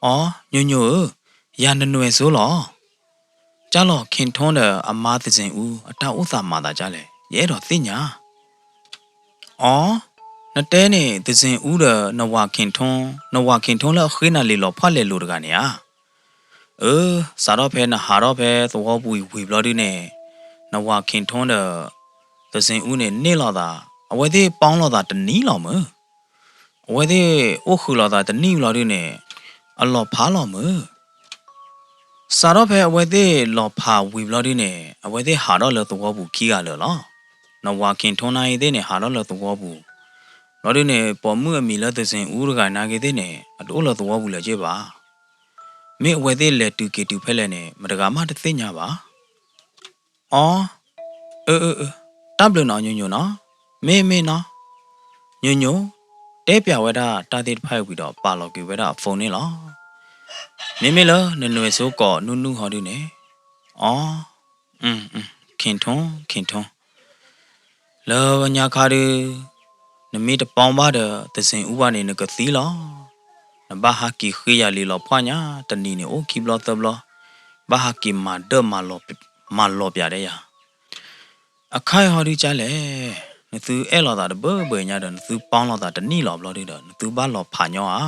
အီ ညိညိဧၢ, ယၤနနွယ်စိုးလီၤ. ကၢ်လီၤ ခင်ထွန်း ဒီးအမါ သဇင်ဦး အတၢ်အိၣ်သးမၤသးဒ်လဲၣ် ယအဲၣ်ဒိးသ့ၣ်ညါ. အီ, နတဲန့ၣ် သဇင်ဦး ဒီးနဝၤ ခင်ထွန်း, နဝၤ ခင်ထွန်း လၢအဃ့နၤလံာ်လီၤဖးလဲၤလိာ်တဂၤန့ၣ်ဧါ. အၢ, စးထီၣ်ဖဲနဟးထီၣ်ဖဲသဝီပူၤအံၤဝံၤဘျီဒုန့ၣ်, နဝၤ ခင်ထွန်း ဒီး သဇင်ဦး န့ၣ် န့ၢ်လိာ်သး, အဝဲသ့ၣ်ပီလိာ်သးတနံၤလီၤမုၢ်. အဝဲသ့ၣ်အိၣ်ဃုာ်လိာ်သးတနံၤဘျီဒုန့ၣ်, အလီၤဖးလီၤမုၢ်. စးထီၣ်ဖဲအဝဲသ့ၣ်လီၤဖးဝံၤဘျီဒုန့ၣ် အဝဲသ့ၣ်ဟးထီၣ်လၢသဝီပူၤခံဂၤလၢာ်လီၤ. နဝၤခ့ၣ်ထူၣ်နၤအံၤသ့ၣ်န့ၣ် ဟးထီၣ်လၢသဝီပူၤ ဘျီဒုန့ၣ် ပိာ်မုၣ်အမံၤလၢသဇင်အူတဂၤနၤဂ့ၤသ့ၣ်န့ၣ် အတအိၣ်လၢသဝီပူၤလၢၤက့ဘၣ်. မ့ၢ်အဝဲသ့ၣ်လဲၤတုၤက့ၤတုၤဖဲလဲၣ်န့ၣ် မတဂၤမးတသ့ၣ်ညါဘၣ်. အီ, အၢ, အၢ, အၢ, တၢ်ဘျုးနီၤ ညိညိနီၤ, မ့ၢ်မ့ၢ်နီၤ, ညိညိ တဲပၠးဝဲဒၣ်တၢ်သ့ၣ်တဖၣ်အံၤဝံၤဒီး ပာ်လီၤက့ၤဝဲဒၣ်အ phone န့ၣ်လီၤ. မ့မ့ၢ်လၢနနွဲၣ်စိကီးနုၢ်နုၢ်ဟီဒုန့ၣ်, အီ, အၢ, အၢ, ခ့ၣ်ထူၣ် ခ့ၣ်ထူၣ် လၢညါခါဒု နမ့ၢ်တပီဘၣ်ဒီး သဇင်အူဘၣ်န့ၣ် နကသံလီၤ. နဘၣ်ဟးက့ၤဃ့ယၤလံလီၤဖှၣ်ညါ တနံၤန့ၣ် အိၣ်ခံဘျီသၢဘျီ, ဘၣ်ဟးက့ၤမၤဒၢၣ် မၤလီၤပၠးဒဲးယၤ. အခါအံၤဟီဒုကၢ်လဲၣ်, နသုအဲၣ်လိာ်သးတဘၢဘၢညါဒီး နသုပီလိာ်သးတနံၣ်လီၤဘျီဒုဒီး နသုဘၣ်လီၤဖးညီဧါ.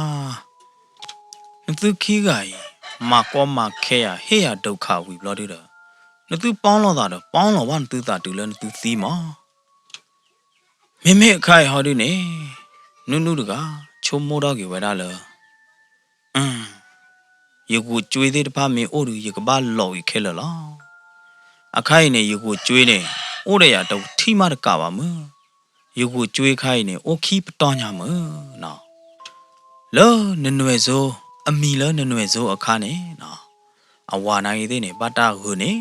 နသုခံဂၤအံၤ မၤကီမၤခဲယၤ ဟ့ၣ်ယၤဒုက္ခဝံၤဘျီဒုဒီး နသုပီလိာ်သးဒီး ပီလိာ်ဘၣ်နသုသးတုၤလၢနသုသံမး. မ့မ့ၢ်အခါအံၤဟီဒုန့ၣ် နုၢ်နုၢ်တဂၤ ဆိကမိၣ်ထီၣ်က့ၤဝဲဒၣ်လၢ အၢ, ယဂိာ်ကွ့သ့ၣ်တဖၣ်မ့ၢ်အိၣ်ဒီး ယကဘၣ်လီၤဂ့ၤခဲလၢာ်လီၤ. အခါအံၤန့ၣ် ယဂိာ်ကွ့န့ၣ် အိၣ်ဒီးယၤတထံၣ်မးတကးဘၣ်မုၢ်, ယဂိာ်ကွ့ခါအံၤန့ၣ် အိၣ်ခံပတီၢ်ညါမုၢ်နီၤ. လၢနနွဲၣ်စိ, အမံၤလၢနနွဲၣ်စိအခါန့ၣ်နီၤ, အဝၤနၤဂ့ၤသ့ၣ်န့ၣ် ဘၣ်တၢ်ဂုာ်န့ၢ်,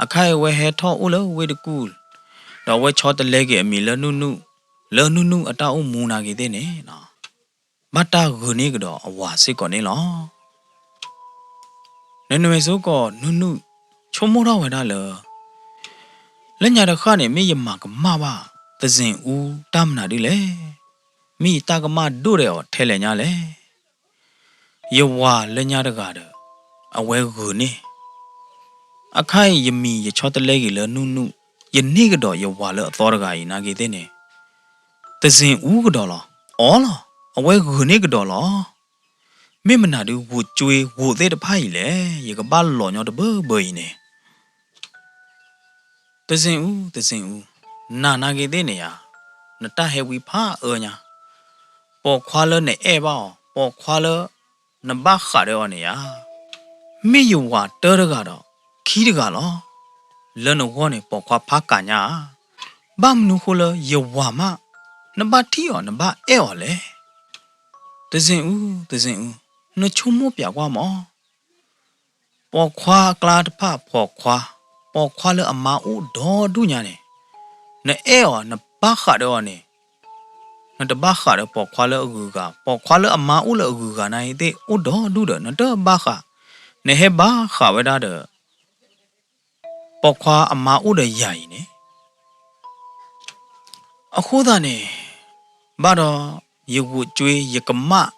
အခါအံၤအဝဲဟဲထီၣ်အိၣ်လၢဝ့ၢ်တကူၣ်, ဒီးအဝဲဆီတလဲက့ၤအမံၤလၢနုၢ်နုၢ်, လၢနုၢ်နုၢ်အတၢ်အိၣ်မူနၤဂ့ၤသ့ၣ်န့ၣ်နီၤ ဘၣ်တၢ်ဂုာ်န့ၢ်ကဒီးအဝၤစ့ၢ်ကီးန့ၣ်လီၤ. နနွဲၣ်စိကီးနုၢ်နုၢ် ဆိကမိၣ်ထီၣ်ဝဲဒၣ်လၢ လၢညါတဃၣ်န့ၣ် မ့ၢ်ယမၤကမၣ်ဘၣ် သဇင်အူတၢ်မနုၤဒ်လဲၣ်, မ့ၢ်ယတၢ်ကမၣ်ဒိၣ်ဒဲးအီၤထဲလဲၣ်ညါလဲၣ်. ယဝၤလၢညါတဂၤဒီး အဝဲဂုာ်န့ၢ်, အခါအံၤယမံၤယဆီတလဲက့ၤလၢနုၢ်နုၢ်, ယန့ၢ်ကဒီးယဝၤလၢအသီတဂၤအံၤနၤဂ့ၤသ့ၣ်န့ၣ် သဇင်အူကဒီးလီၤ. အီလီၤ, အဝဲဂုာ်န့ၢ်ကဒီးလီၤ. မ့ၢ်မနုၤဒုး ဂိာ်ကွ့ဂိာ်သ့ၣ်တဖၣ်အံၤလဲၣ်, ယကဘၣ်လီၤညီတဘၢဘၢအံၤန့ၣ်. သဇင်အူ, သဇင်အူ, နၤနၤဂ့ၤသ့ၣ်န့ၣ်ဧါ, နတၢ်ဟဲဝံဖးအၢညါ, ပိာ်ခွါလၢနအဲၣ်ဘၣ်အီၤ, ပိာ်ခွါလၢနဘၣ်ဃးဒီးအီၤန့ၣ်ဧါ, မ့ၢ်ယဝၤတၢတဂၤဒီး ခံတဂၤလီၤ. လၢနဂီၢ်န့ၣ် ပိာ်ခွါဖးကးညါဧါ. ဘၣ်မနုၤဃိလၢယဝၤမး နဘၣ်ထံၣ်အီၤ နဘၣ်အဲၣ်အီၤလဲၣ်. သဇင်အူ, သဇင်အူ, နဆိကမိၣ်ပၠးကွၢ်မး. ပိာ်ခွါအကျါတဖၣ်ပိာ်ခွါ, ပိာ်ခွါလၢအမါအိၣ်ဒီဒူၣ်ညါန့ၣ်, နအဲၣ်အီၤ နဘၣ်ဃးဒီးအီၤန့ၣ်, နတဘၣ်ဃးဒီးပိာ်ခွါလၢအဂုၤအဂၤ, ပိာ်ခွါလၢအမါအိၣ်လၢအဂုၤအဂၤနၤအံၤသ့ၣ်အိၣ်ဒီဒူၣ်ဒီး နတဘၣ်ဃး, နဟဲဘၣ်ဃးဝဲဒၣ်ဒီး ပိာ်ခွါအမါအိၣ်ဒီးယၤအံၤန့ၣ် အဃိသတးန့ၣ် ဘၣ်ဒီးယဂိာ်ကွ့ယကမၣ်,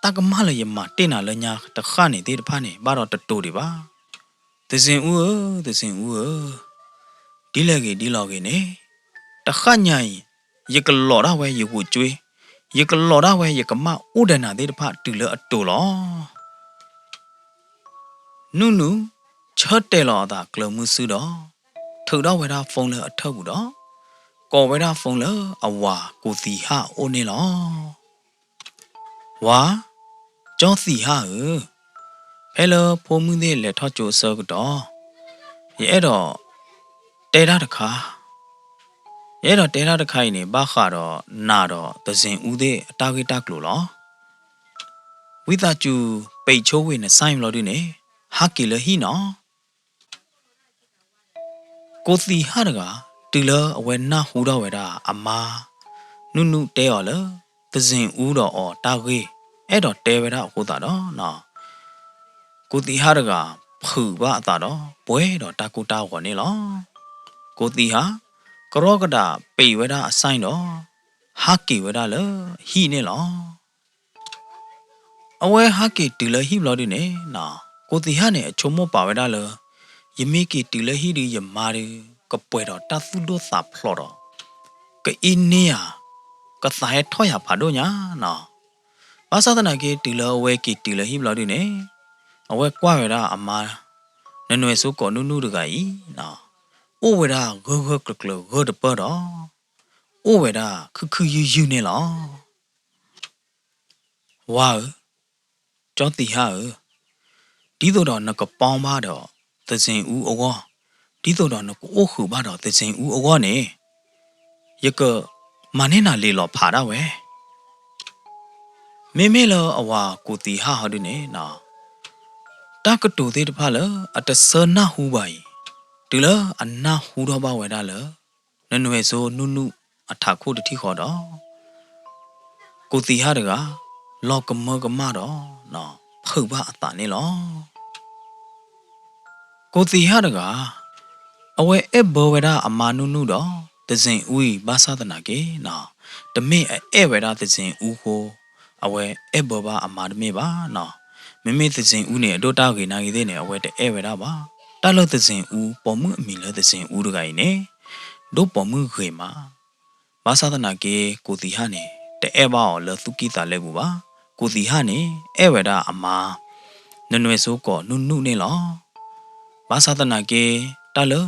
တၢ်ကမၣ်လၢယမၤတ့ၢ်နၤလၢညါတဃၣ်န့ၣ်သ့ၣ်တဖၣ်န့ၣ် ဘၣ်ဒီးတတိၤဒံးဘၣ်. သဇင်အူဧၢ, သဇင်အူဧၢ, ဒ်လဲၣ်ဂ့ၤဒ်လဲၣ်ဂ့ၤန့ၣ်, တဃၣ်ညါအံၤ ယကလီၤဒၣ်ဝဲယဂိာ်ကွ့, ယကလီၤဒၣ်ဝဲယကမၣ်အိၣ်ဒီးနၤသ့ၣ်တဖၣ်တုၤလၢအတိၤလီၤ. နုၢ်နုၢ် ဆၢတဲာ်လီၤအသးကျၢၤမုဆူဒီး ထုးထီၣ်ဝဲဒၣ် phone လၢအထၢၣ်ပူၤဒီး ကိးဝဲဒၣ် phone လၢအဝၤကိးသံဟၣ်အအိၣ်န့ၣ်လီၤ. ဝၤ, ကၠီသံးဟၣ်ဧၢ, ဖဲလၢဖိမုၣ်သ့ၣ်လဲၤထီၣ်ကၠိအဆၢကတီၢ် ယအဲၣ်ဒိးတဲတၢ်တခါ, ယအဲၣ်ဒိးတဲတၢ်တခါအံၤန့ၣ် ဘၣ်ဃးဒီးနၤဒီးသဇင်အူသ့ၣ်အတၢ်ဂ့ၢ်တၢ်ကျိၤလီၤ. ဝံသးစူၤ ပိတ်ဆိဝ့ၢ် န sign ဘျီဒုန့ၣ် ဟးက့ၤလၢဟံၣ်နီၤ. ကိးသံးဟၣ်တဂၤ တုၤလၢအဝဲနၢ်ဟူထီၣ်ဝဲဒၣ်အမါ နုၢ်နုၢ်တဲအီၤလၢ သဇင်အူဒီးအီၤတၢ်ဂ့ၢ် အဲၣ်ဒိးတဲဝဲဒၣ်အဃိသတးဒီး ကိးသံးဟၣ်တဂၤ ဖုးဘၣ်အသးဒီး ပှဲၤဒီးတၢ်ကိၢ်တၢ်ဂီၤန့ၣ်လီၤ. ကိးသံးဟၣ် ကရီကဒးပ့ၤဝဲဒၣ်အ sign ဒီး ဟးက့ၤဝဲဒၣ်လၢဟံၣ်န့ၣ်လီၤ. အဝဲဟးက့ၤတုၤလၢဟံၣ်ဘျီဒုန့ၣ် ကိးသံးဟၣ်န့ၣ် အဆိကမိၣ်ပာ်ဝဲဒၣ်လၢ ယမ့ၢ်က့ၤတုၤလၢဟံၣ်ဒု ယမါဒု ကပှဲၤဒီးတၢ်သူၣ်ဒိၣ်သးဖျိးဒီး ကအ့န့ယၤ ကသးဟဲထီၣ်ယၤဖးဒိၣ်ညါနီၤ. ဘၣ်ဆၣ်သနာ်က့ တုၤလၢအဝဲက့ၤတုၤလၢဟံၣ်ဘျီဒုန့ၣ် အဝဲကွၢ်ဝဲဒၣ်အမါ နနွဲၣ်စိကိးနုၢ်နုၢ်တဂၤအံၤ အိၣ်ဝဲဒၣ်ဂၢၢ်ဂၢၢ်ကျၢၤကျၢၤဂၢၢ်တပၢၢ်ဒီး အိၣ်ဝဲဒၣ်ခုၣ်ခုၣ်ယုၢ်ယုၢ်န့ၣ်လီၤ. ဝါဧၢ, ကၠီသံးဟၣ်ဧၢ, ဒ်သိးဒီးနကပီဘၣ်ဒီးသဇ့ၣ်အူအဂီၢ်, ဒ်သိးဒီးနကအိၣ်ဃုာ်ဘၣ်ဒီးသဇ့ၣ်အူအဂီၢ်န့ၣ်, ယကမၤန့ၢ်နၤလံာ်လီၤဖးဒၣ်ဝဲ. မ့မ့ၢ်လၢအဝၤကူၣ်သံဟၣ်ဟီဒုန့ၣ်, တၢ်ကတိၤသ့ၣ်တဖၣ်လၢအတဆၢနၢ်ဟူဘၣ်အံၤ, တုၤလၢအနၢ်ဟူထီၣ်ဘၣ်ဝဲဒၣ်လၢ နနွဲၣ်စိနုၢ်နုၢ်အထးခိၣ်တထံၣ်ဃီဒီး, ကူၣ်သံဟၣ်တဂၤ လီၤကမၢကမၣ်ဒီး ဖုးဘၣ်အသးန့ၣ်လီၤ. ကူၣ်သံဟၣ်တဂၤ အဝဲအဲၣ်ဘၢဝဲဒၣ်အမါနုၢ်နုၢ်ဒီး သဇ့ၣ်အူအံၤ ဘၣ်ဆၣ်သနာ်က့ တမ့ၢ်အအဲၣ်ဝဲဒၣ်သဇ့ၣ်အူအဃိ အဝဲအဲၣ်ဘၢဘၣ်အမါတမ့ၢ်ဘၣ်. မ့မ့ၢ်သဇ့ၣ်အူန့ၣ် အဒိၣ်တၢ်ဂ့ၤနာ်ဂ့ၤသ့ၣ်န့ၣ် အဝဲတအဲၣ်ဝဲဒၣ်ဘၣ်. တၢ်လၢသဇ့ၣ်အူ ပိာ်မုၣ်အမံၤလၢသဇ့ၣ်အူတဂၤအံၤန့ၣ် ဒိၣ်ပိာ်မုၣ်ဂ့ၤမး. ဘၣ်ဆၣ်သနာ်က့ ကူၣ်သံဟၣ်န့ၣ် တအဲၣ်ဘၣ်အီၤလၢသူၣ်ကံၢ်သးလဲပူၤဘၣ်. ကူၣ်သံဟၣ်န့ၣ် အဲၣ်ဝဲဒၣ်အမါ နနွဲၣ်စိကိာ်နုၢ်နုၢ်န့ၣ်လီၤ. ဘၣ်ဆၣ်သနာ်က့ တၢ်လၢ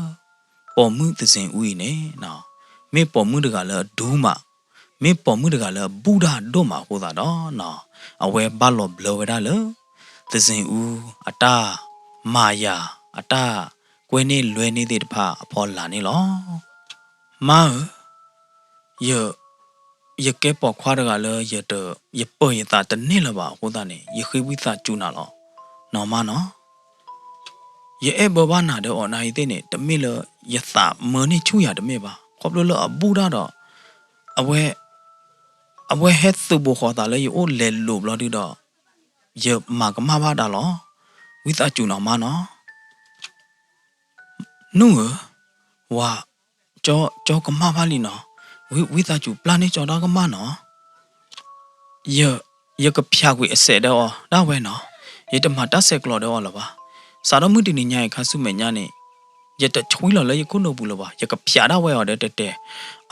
ပိာ်မုၣ်သဇ့ၣ်အူအံၤန့ၣ် မ့ၢ်ပိာ်မုၣ်တဂၤလၢအဒူမး, မ့ၢ်ပိာ်မုၣ်တဂၤလၢအဘူၣ်တၢ်ဒိၣ်မးအဃိသတးဒီး အဝဲဘၣ်လီၤဘျၢဝဲဒၣ်လၢ သဇ့ၣ်အူအတၢ်မၤယၤ အတၢ်ကွဲန့ၢ်လွဲန့ၢ်သ့ၣ်တဖၣ်အဖီလာ်န့ၣ်လီၤ. မါဧၢ, ယ, ယကဲပိာ်ခွါတဂၤလၢ ယပၢၤယသးတန့ၢ်လၢၤဘၣ်အဃိသတးန့ၣ် ယဃ့ဝံသးစူၤနၤလီၤ. နီၢ်မါနီၤ, ယအဲၣ်ဘၢဘၣ်နၤဒီးအီၤနၤအံၤသ့ၣ်န့ၣ် တမ့ၢ်လၢယသးမၢန့ၢ်ဆူၣ်ယၤတမ့ၢ်ဘၣ်. ခီဖျိလၢအဘူၣ်တၢ်ဒီး အဝဲ, အဝဲဟဲသုးဘူးဃီၤသးလၢယအိၣ်လဲၤလိာ်ဘျီဒုဒီး ယမၤကမၣ်ဘၣ်တၢ်လီၤ. ဝံသးစူၤနီၢ်မါနီၤ. နုၢ်ဧၢ, ဝၤ, ကၠီ, ကၠီကမၣ်ဘၣ်လံနီၤ, ဝံ, ဝံသးစူၤပျၢ်န့ၢ်ကၠီတၢ်ကမၣ်နီၤ, ယ, ယကဖျးကွံာ်အစဲးဒီးအီၤဒၣ်ဝဲနီၤ, ယတမၤတၢ်ဆဲးကျိးဒီးအီၤလၢၤဘၣ်. စးထီၣ်မုၢ်တနံၤညါအံၤခါဆူမဲာ်ညါန့ၣ်, ယတဆှံလီၤလၢယခိၣ်နူာ်ပူၤလၢၤဘၣ်, ယကဖျးဒၣ်ဝဲအီၤဒီးတဲတဲ,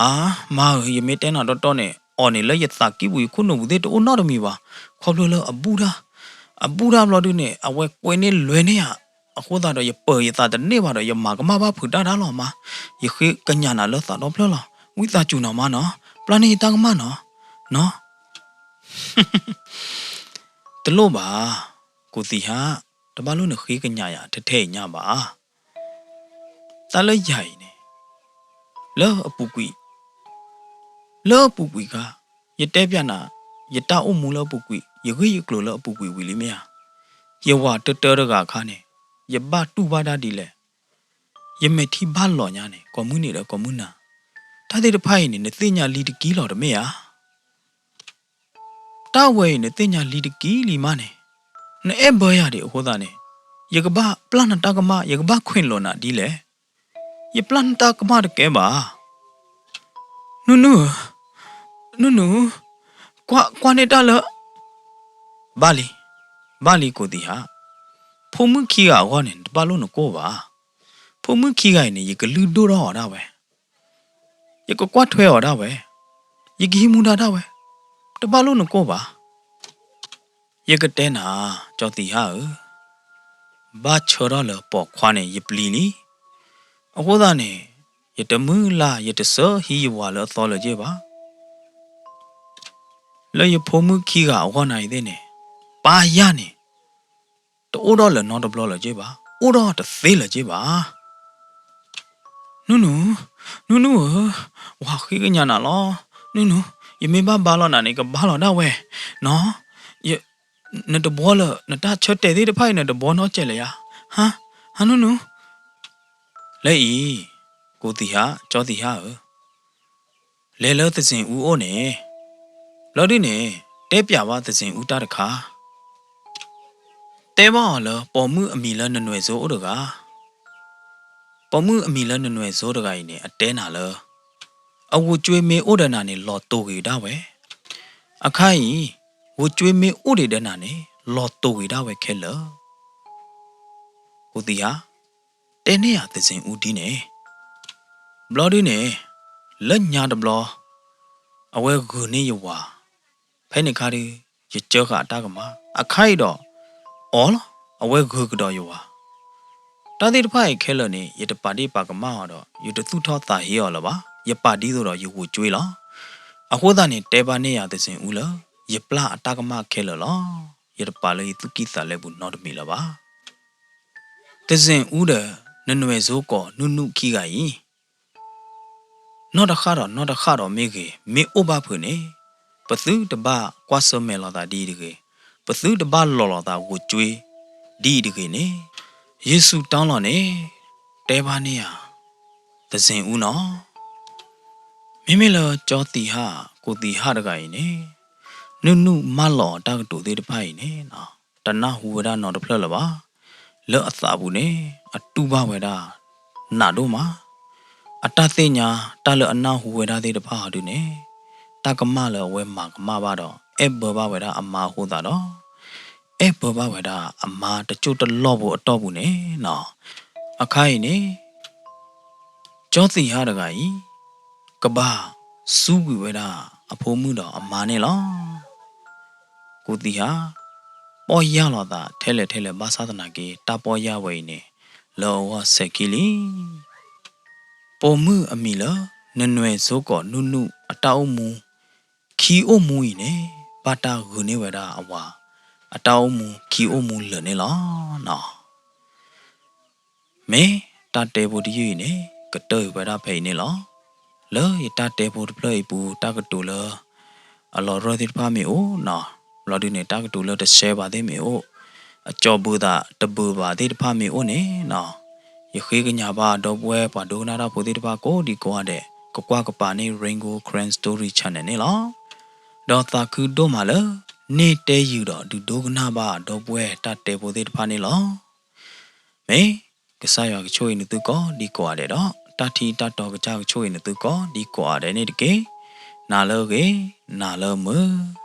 အါ, မါဧၢ, ယမ့ၢ်တဲနၤတီတီန့ၣ်, အီၤန့ၣ်လၢယသးကံၢ်ပူၤယခိၣ်နူာ်ပူၤသ့ၣ်တအိၣ်နီတမံၤဘၣ်, ခီဖျိလၢအဘူၣ်တၢ်, အဘူၣ်တၢ်ဘျီဒုန့ၣ် အဝဲကွဲန့ၢ်လွဲန့ၢ်ယၤ အဃိသတးဒီးယပၢၤယသးတန့ၢ်ဘၣ်ဒီး ယမၤကမၣ်ဘၣ်ဖုးတၢ်တၢ်လီၤမါ, ယဃ့ကညးနၤလၢသးဒီဖျၢၣ်လီၤ, ဝံသးစူၤနီၢ်မါနီၤ, ပျၢ်န့ၢ်ယတၢ်ကမၣ်နီၤ, နီၤ. တလိၣ်ဘၣ်, ကူၣ်သံဟါ, တဘၣ်လိၣ်နဃ့ကညးယၤထဲထဲအံၤညါဘၣ်. တၢ်လၢယၤအံၤန့ၣ်, လၢအပူၤကွံာ်, လၢအပူၤကွံာ်ခါ, ယတဲပျးနၤ, ယတၢ်အိၣ်မူလၢအပူၤကွံာ်, ယဂ့ၢ်ယကျိၤလၢအပူၤကွံာ်ဝံၤလံမ့ၢ်ဧါ. ယဝၤတၢတၢတဂၤအခါန့ၣ်, ယဘၣ်တူၢ်ဘၣ်တၢ်ဒ်လဲၣ်. ယမဲာ်ထံဘၣ်လီၤညါန့ၣ် ကိးမုၢ်နံၤဒီးကိးမုၢ်နၤ, တၢ်သ့ၣ်တဖၣ်အံၤန့ၣ် နသ့ၣ်ညါလံတကံလီၤတမ့ၢ်ဧါ. တၢ်ဝဲအံၤနသ့ၣ်ညါလံတကံလံမးန့ၣ်, နအဲၣ်ဘၢယၤဒံးအဃိသတးန့ၣ်, ယကဘၣ်ပျၢ်နတၢ်ကမၣ်, ယကဘၣ်ခွဲးလိာ်နၤဒ်လဲၣ်. ယပျၢ်နတၢ်ကမၣ်တကဲဘၣ်. နုၢ်နုၢ်ဧၢ, နုၢ်နုၢ်, ကွၢ်, ကွၢ်န့ၢ်တၢ်လၢ ဘၣ်လံ, ဘၣ်လံကူၣ်သံဟါ, ဖိမုၣ်ခံဂၤအဂီၢ်န့ၣ် နတဘၣ်လိၣ်နကိၢ်ဘၣ်. ဖိမုၣ်ခံဂၤအံၤန့ၣ် ယကလုၢ်ဒိၣ်ထီၣ်အီၤဒၣ်ဝဲ, ယကကွၢ်ထွဲအီၤဒၣ်ဝဲ, ယကဟံးမူဒါဒၣ်ဝဲ, တဘၣ်လိၣ်နကိၢ်ဘၣ်. ယကတဲနၤ, ကၠီသံဟါဧၢ, ဘၣ်ဆၢထၢၣ်လၢပိာ်ခွါန့ၣ် ယပျံၤလံ. အဃိသတးန့ၣ်, ယတမုၢ်လၢ် ယတဆၢဟံးယဝၤလၢအသီလၢၤက့ၤဘၣ်. လၢယဖိမုၣ်ခံဂၤအဂီၢ်နၤအံၤသ့ၣ်န့ၣ်, ပၢ်ယၢ်န့ၣ် တအိၣ်ဒီးလၢၤနီတဘျီလၢၤက့ၤဘၣ်, အိၣ်ဒီးတသ့လၢၤက့ၤဘၣ်. နုၢ်နုၢ်, နုၢ်နုၢ်ဧၢ, ဝၤဃ့ကညးနၤလီၤ. နုၢ်နုၢ်, ယမ့ၢ်ဘၣ်ဘါလီၤနၤန့ၣ် ကဘါလီၤဒၣ်ဝဲ, နီၤ. နတဘှီလၢၤ, နတၢ်ဆၢတဲာ်သ့ၣ်တဖၣ်အံၤ နတဘှီနီတစဲးလၢၤယၤ. ဟါ, ဟါနုၢ်နုၢ်. လၢအံၤ, ကူၣ်သံဟါ, ကၠီသံဟါဧၢ, လဲၤလၢသဇ့ၣ်အူအိၣ်န့ၣ်, ဘျီဒုန့ၣ်, တဲပျးဘၣ်သဇ့ၣ်အူတၢ်တခါ. တဲဘၣ်အီၤလၢ ပိာ်မုၣ်အမံၤလၢနနွဲၣ်စိအိၣ်တဂၤ. ပိာ်မုၣ်အမံၤလၢနနွဲၣ်စိတဂၤအံၤန့ၣ် အတဲနၤလၢ အဝူၤကွ့မ့ၢ်အိၣ်ဒီးနၤန့ၣ် လီၤတိာ်ဂ့ၤဒၣ်ဝဲ. အခါအံၤ, ဝူၤကွ့မ့ၢ်အိၣ်ဒံးဒီးနၤန့ၣ် လီၤတိာ်ဂ့ၤဒၣ်ဝဲခဲလၢာ်. ကူၣ်သံဟါ, တဲန့ၢ်ယၤသဇ့ၣ်အူဒ်န့ၣ်. ဘျီဒုန့ၣ်, လၢညါတဘျီ, အဝဲဂုာ်န့ၢ်ယဝၤ, ဖဲန့ၣ်အခါဒု, ယကၢဃာ်အတၢ်ကမၣ်. အခါအံၤဒီး, အီၤလီၤ, အဝဲဂုာ်ကဒီးယဝၤ. တၢ်သ့ၣ်တဖၣ်အံၤခဲလၢာ်န့ၣ် ယတပာ်ဒ့ၣ်ပာ်ကမၣ်အီၤဒီး ယတသူၣ်ထီၣ်သးဟ့အီၤလၢၤဘၣ်. ယပာ်ဒ်သိးဒီးယဝူၤကွ့လီၤ. အဃိသတးန့ၣ် တဲဘၣ်န့ၢ်ယၤသဇ့ၣ်အူလၢ ယပျၢ်အတၢ်ကမၣ်ခဲလၢာ်လီၤ. ယတပာ်လၢယသူၣ်ကံၢ်သးလဲပူၤနီတမံၤလၢၤဘၣ်. ကစ့ၣ်အူဒီး နနွဲၣ်စိကိးနုၢ်နုၢ်ခံဂၤအံၤ နီၢ်တဃၣ်ဒီးနီၢ်တဃၣ်ဒီးမ့ၢ်ဂ့ၤ, မ့ၢ်အိၣ်ဘၣ်ဖုးန့ၣ် ပသုတဘၣ်ကွၢ်ဆၢၣ်မဲာ်လိာ်သးဒ်အံၤတဂ့ၤ, ပသုတဘၣ်လီၤလိာ်သးဂိၤကွ့ဒ်အံၤတဂ့ၤန့ၣ်, ယ့ၣ်ၡူးတီလိၤန့ၣ် တဲဘၣ်န့ၢ်ဧါ ကစ့ၣ်အူနီၤ, မ့မ့ၢ်လၢကၠီသံၣ်ဟၣ် ကူၣ်သံၣ်ဟၣ်တဂၤအံၤန့ၣ် နုၢ်နုၢ်မၢလီၤအတၢ်ကတိၤသ့ၣ်တဖၣ်အံၤန့ၣ် တနၢ်ဟူဝဲဒၣ်နီတဖျၢၣ်လၢၤဘၣ်. လၢအသးပူၤန့ၣ် အတူၢ်ဘၣ်ဝဲဒၣ် နးဒိၣ်မး, အတၢ်သ့ၣ်ညါတၢ်လၢအနၢ်ဟူဝဲဒၣ်သ့ၣ်တဖၣ်ဟီဒုန့ၣ် တၢ်ကမၣ်လၢအဝဲမၤကမၣ်ဘၣ်ဒီး အဲၣ်ဘၢဘၣ်ဝဲဒၣ်အမါအဃိသတးဒီး အဲၣ်ဘၢဘၣ်ဝဲဒၣ်အမါတစိၢ်တလီၢ်ဖိအတီၢ်ပူၤန့ၣ်နီၤ, အခါအံၤန့ၣ် ကၠီသံၣ်ဟါတဂၤအံၤ ကဘၣ်စူးကွံာ်ဝဲဒၣ်အဖိမုၣ်ဒီးအမါန့ၣ်လီၤ. ကူၣ်သံၣ်ဟါ ပီၢ်ယၢ်လိာ်သးထဲလဲၣ်ထဲလဲၣ်ဘၣ်ဆၣ်သနာ်က့ တၢ်ပီၢ်ယၢ်ဝဲအံၤန့ၣ် လၢအဂီၢ်စဲၤခံလံ. ပိာ်မုၣ်အမံၤလၢ နနွဲၣ်စိကိးနုၢ်နုၢ်အတၢ်အိၣ်မူ ခံအိၣ်မူအံၤန့ၣ် ဘၣ်တၢ်ဂုာ်န့ၢ်ဝဲဒၣ်အဝၤ အတၢ်အိၣ်မူခံအိၣ်မူလၢာ်န့ၣ်လီၤ. မ့ၢ်တၢ်တဲဖိတယုၢ်အံၤန့ၣ် ကတၢၢ်ကွံာ်ဝဲဒၣ်ဖဲအံၤန့ၣ်လီၤ. လၢယတၢ်တဲဖိတဖျၢၣ်အံၤပူၤ တၢ်ကတိၤလၢအလီၤရၢၢ်သ့ၣ်တဖၣ်မ့ၢ်အိၣ်နီၤ, ဘျီဒုန့ၣ် တၢ်ကတိၤလၢတဆှဲဘၣ်သ့ၣ်မ့ၢ်အိၣ်, အကၠီဘုးသးတဘုးဘၣ်သ့ၣ်တဖၣ်မ့ၢ်အိၣ်န့ၣ်နီၤ, ယဃ့ကညးဘၣ်ဒီပုၢ်ဝဲၢ်ပှၤဒိကနၣ်တၢ်ဖိသ့ၣ်တဖၣ်ကိးဒံကိးဂၤဒဲး ကကွၢ်ကပၤန့ၢ် Rain Gold Karen Story Channel န့ၣ်လီၤ. ဒီးသးခုဒိၣ်မးလၢ န့ၢ်တဲယုာ်ဒီးဒုးဒိကနၣ်ဘၣ်ဒီပုၢ်ဝဲၢ်တၢ်တဲဖိသ့ၣ်တဖၣ်န့ၣ်လီၤ. မ့ၢ်ကစၢ်ယွၤကဆိၣ်ဂ့ၤနသုကိးဒံကိးဂၤဒဲးဒီး တၢ်ထံတၢ်တီကစၢ်ကဆိၣ်ဂ့ၤနသုကိးဒံကိးဂၤဒဲးန့ၣ်တက့ၢ်. နၤလၢအဂ့ၤ, နၤလၢမုာ်.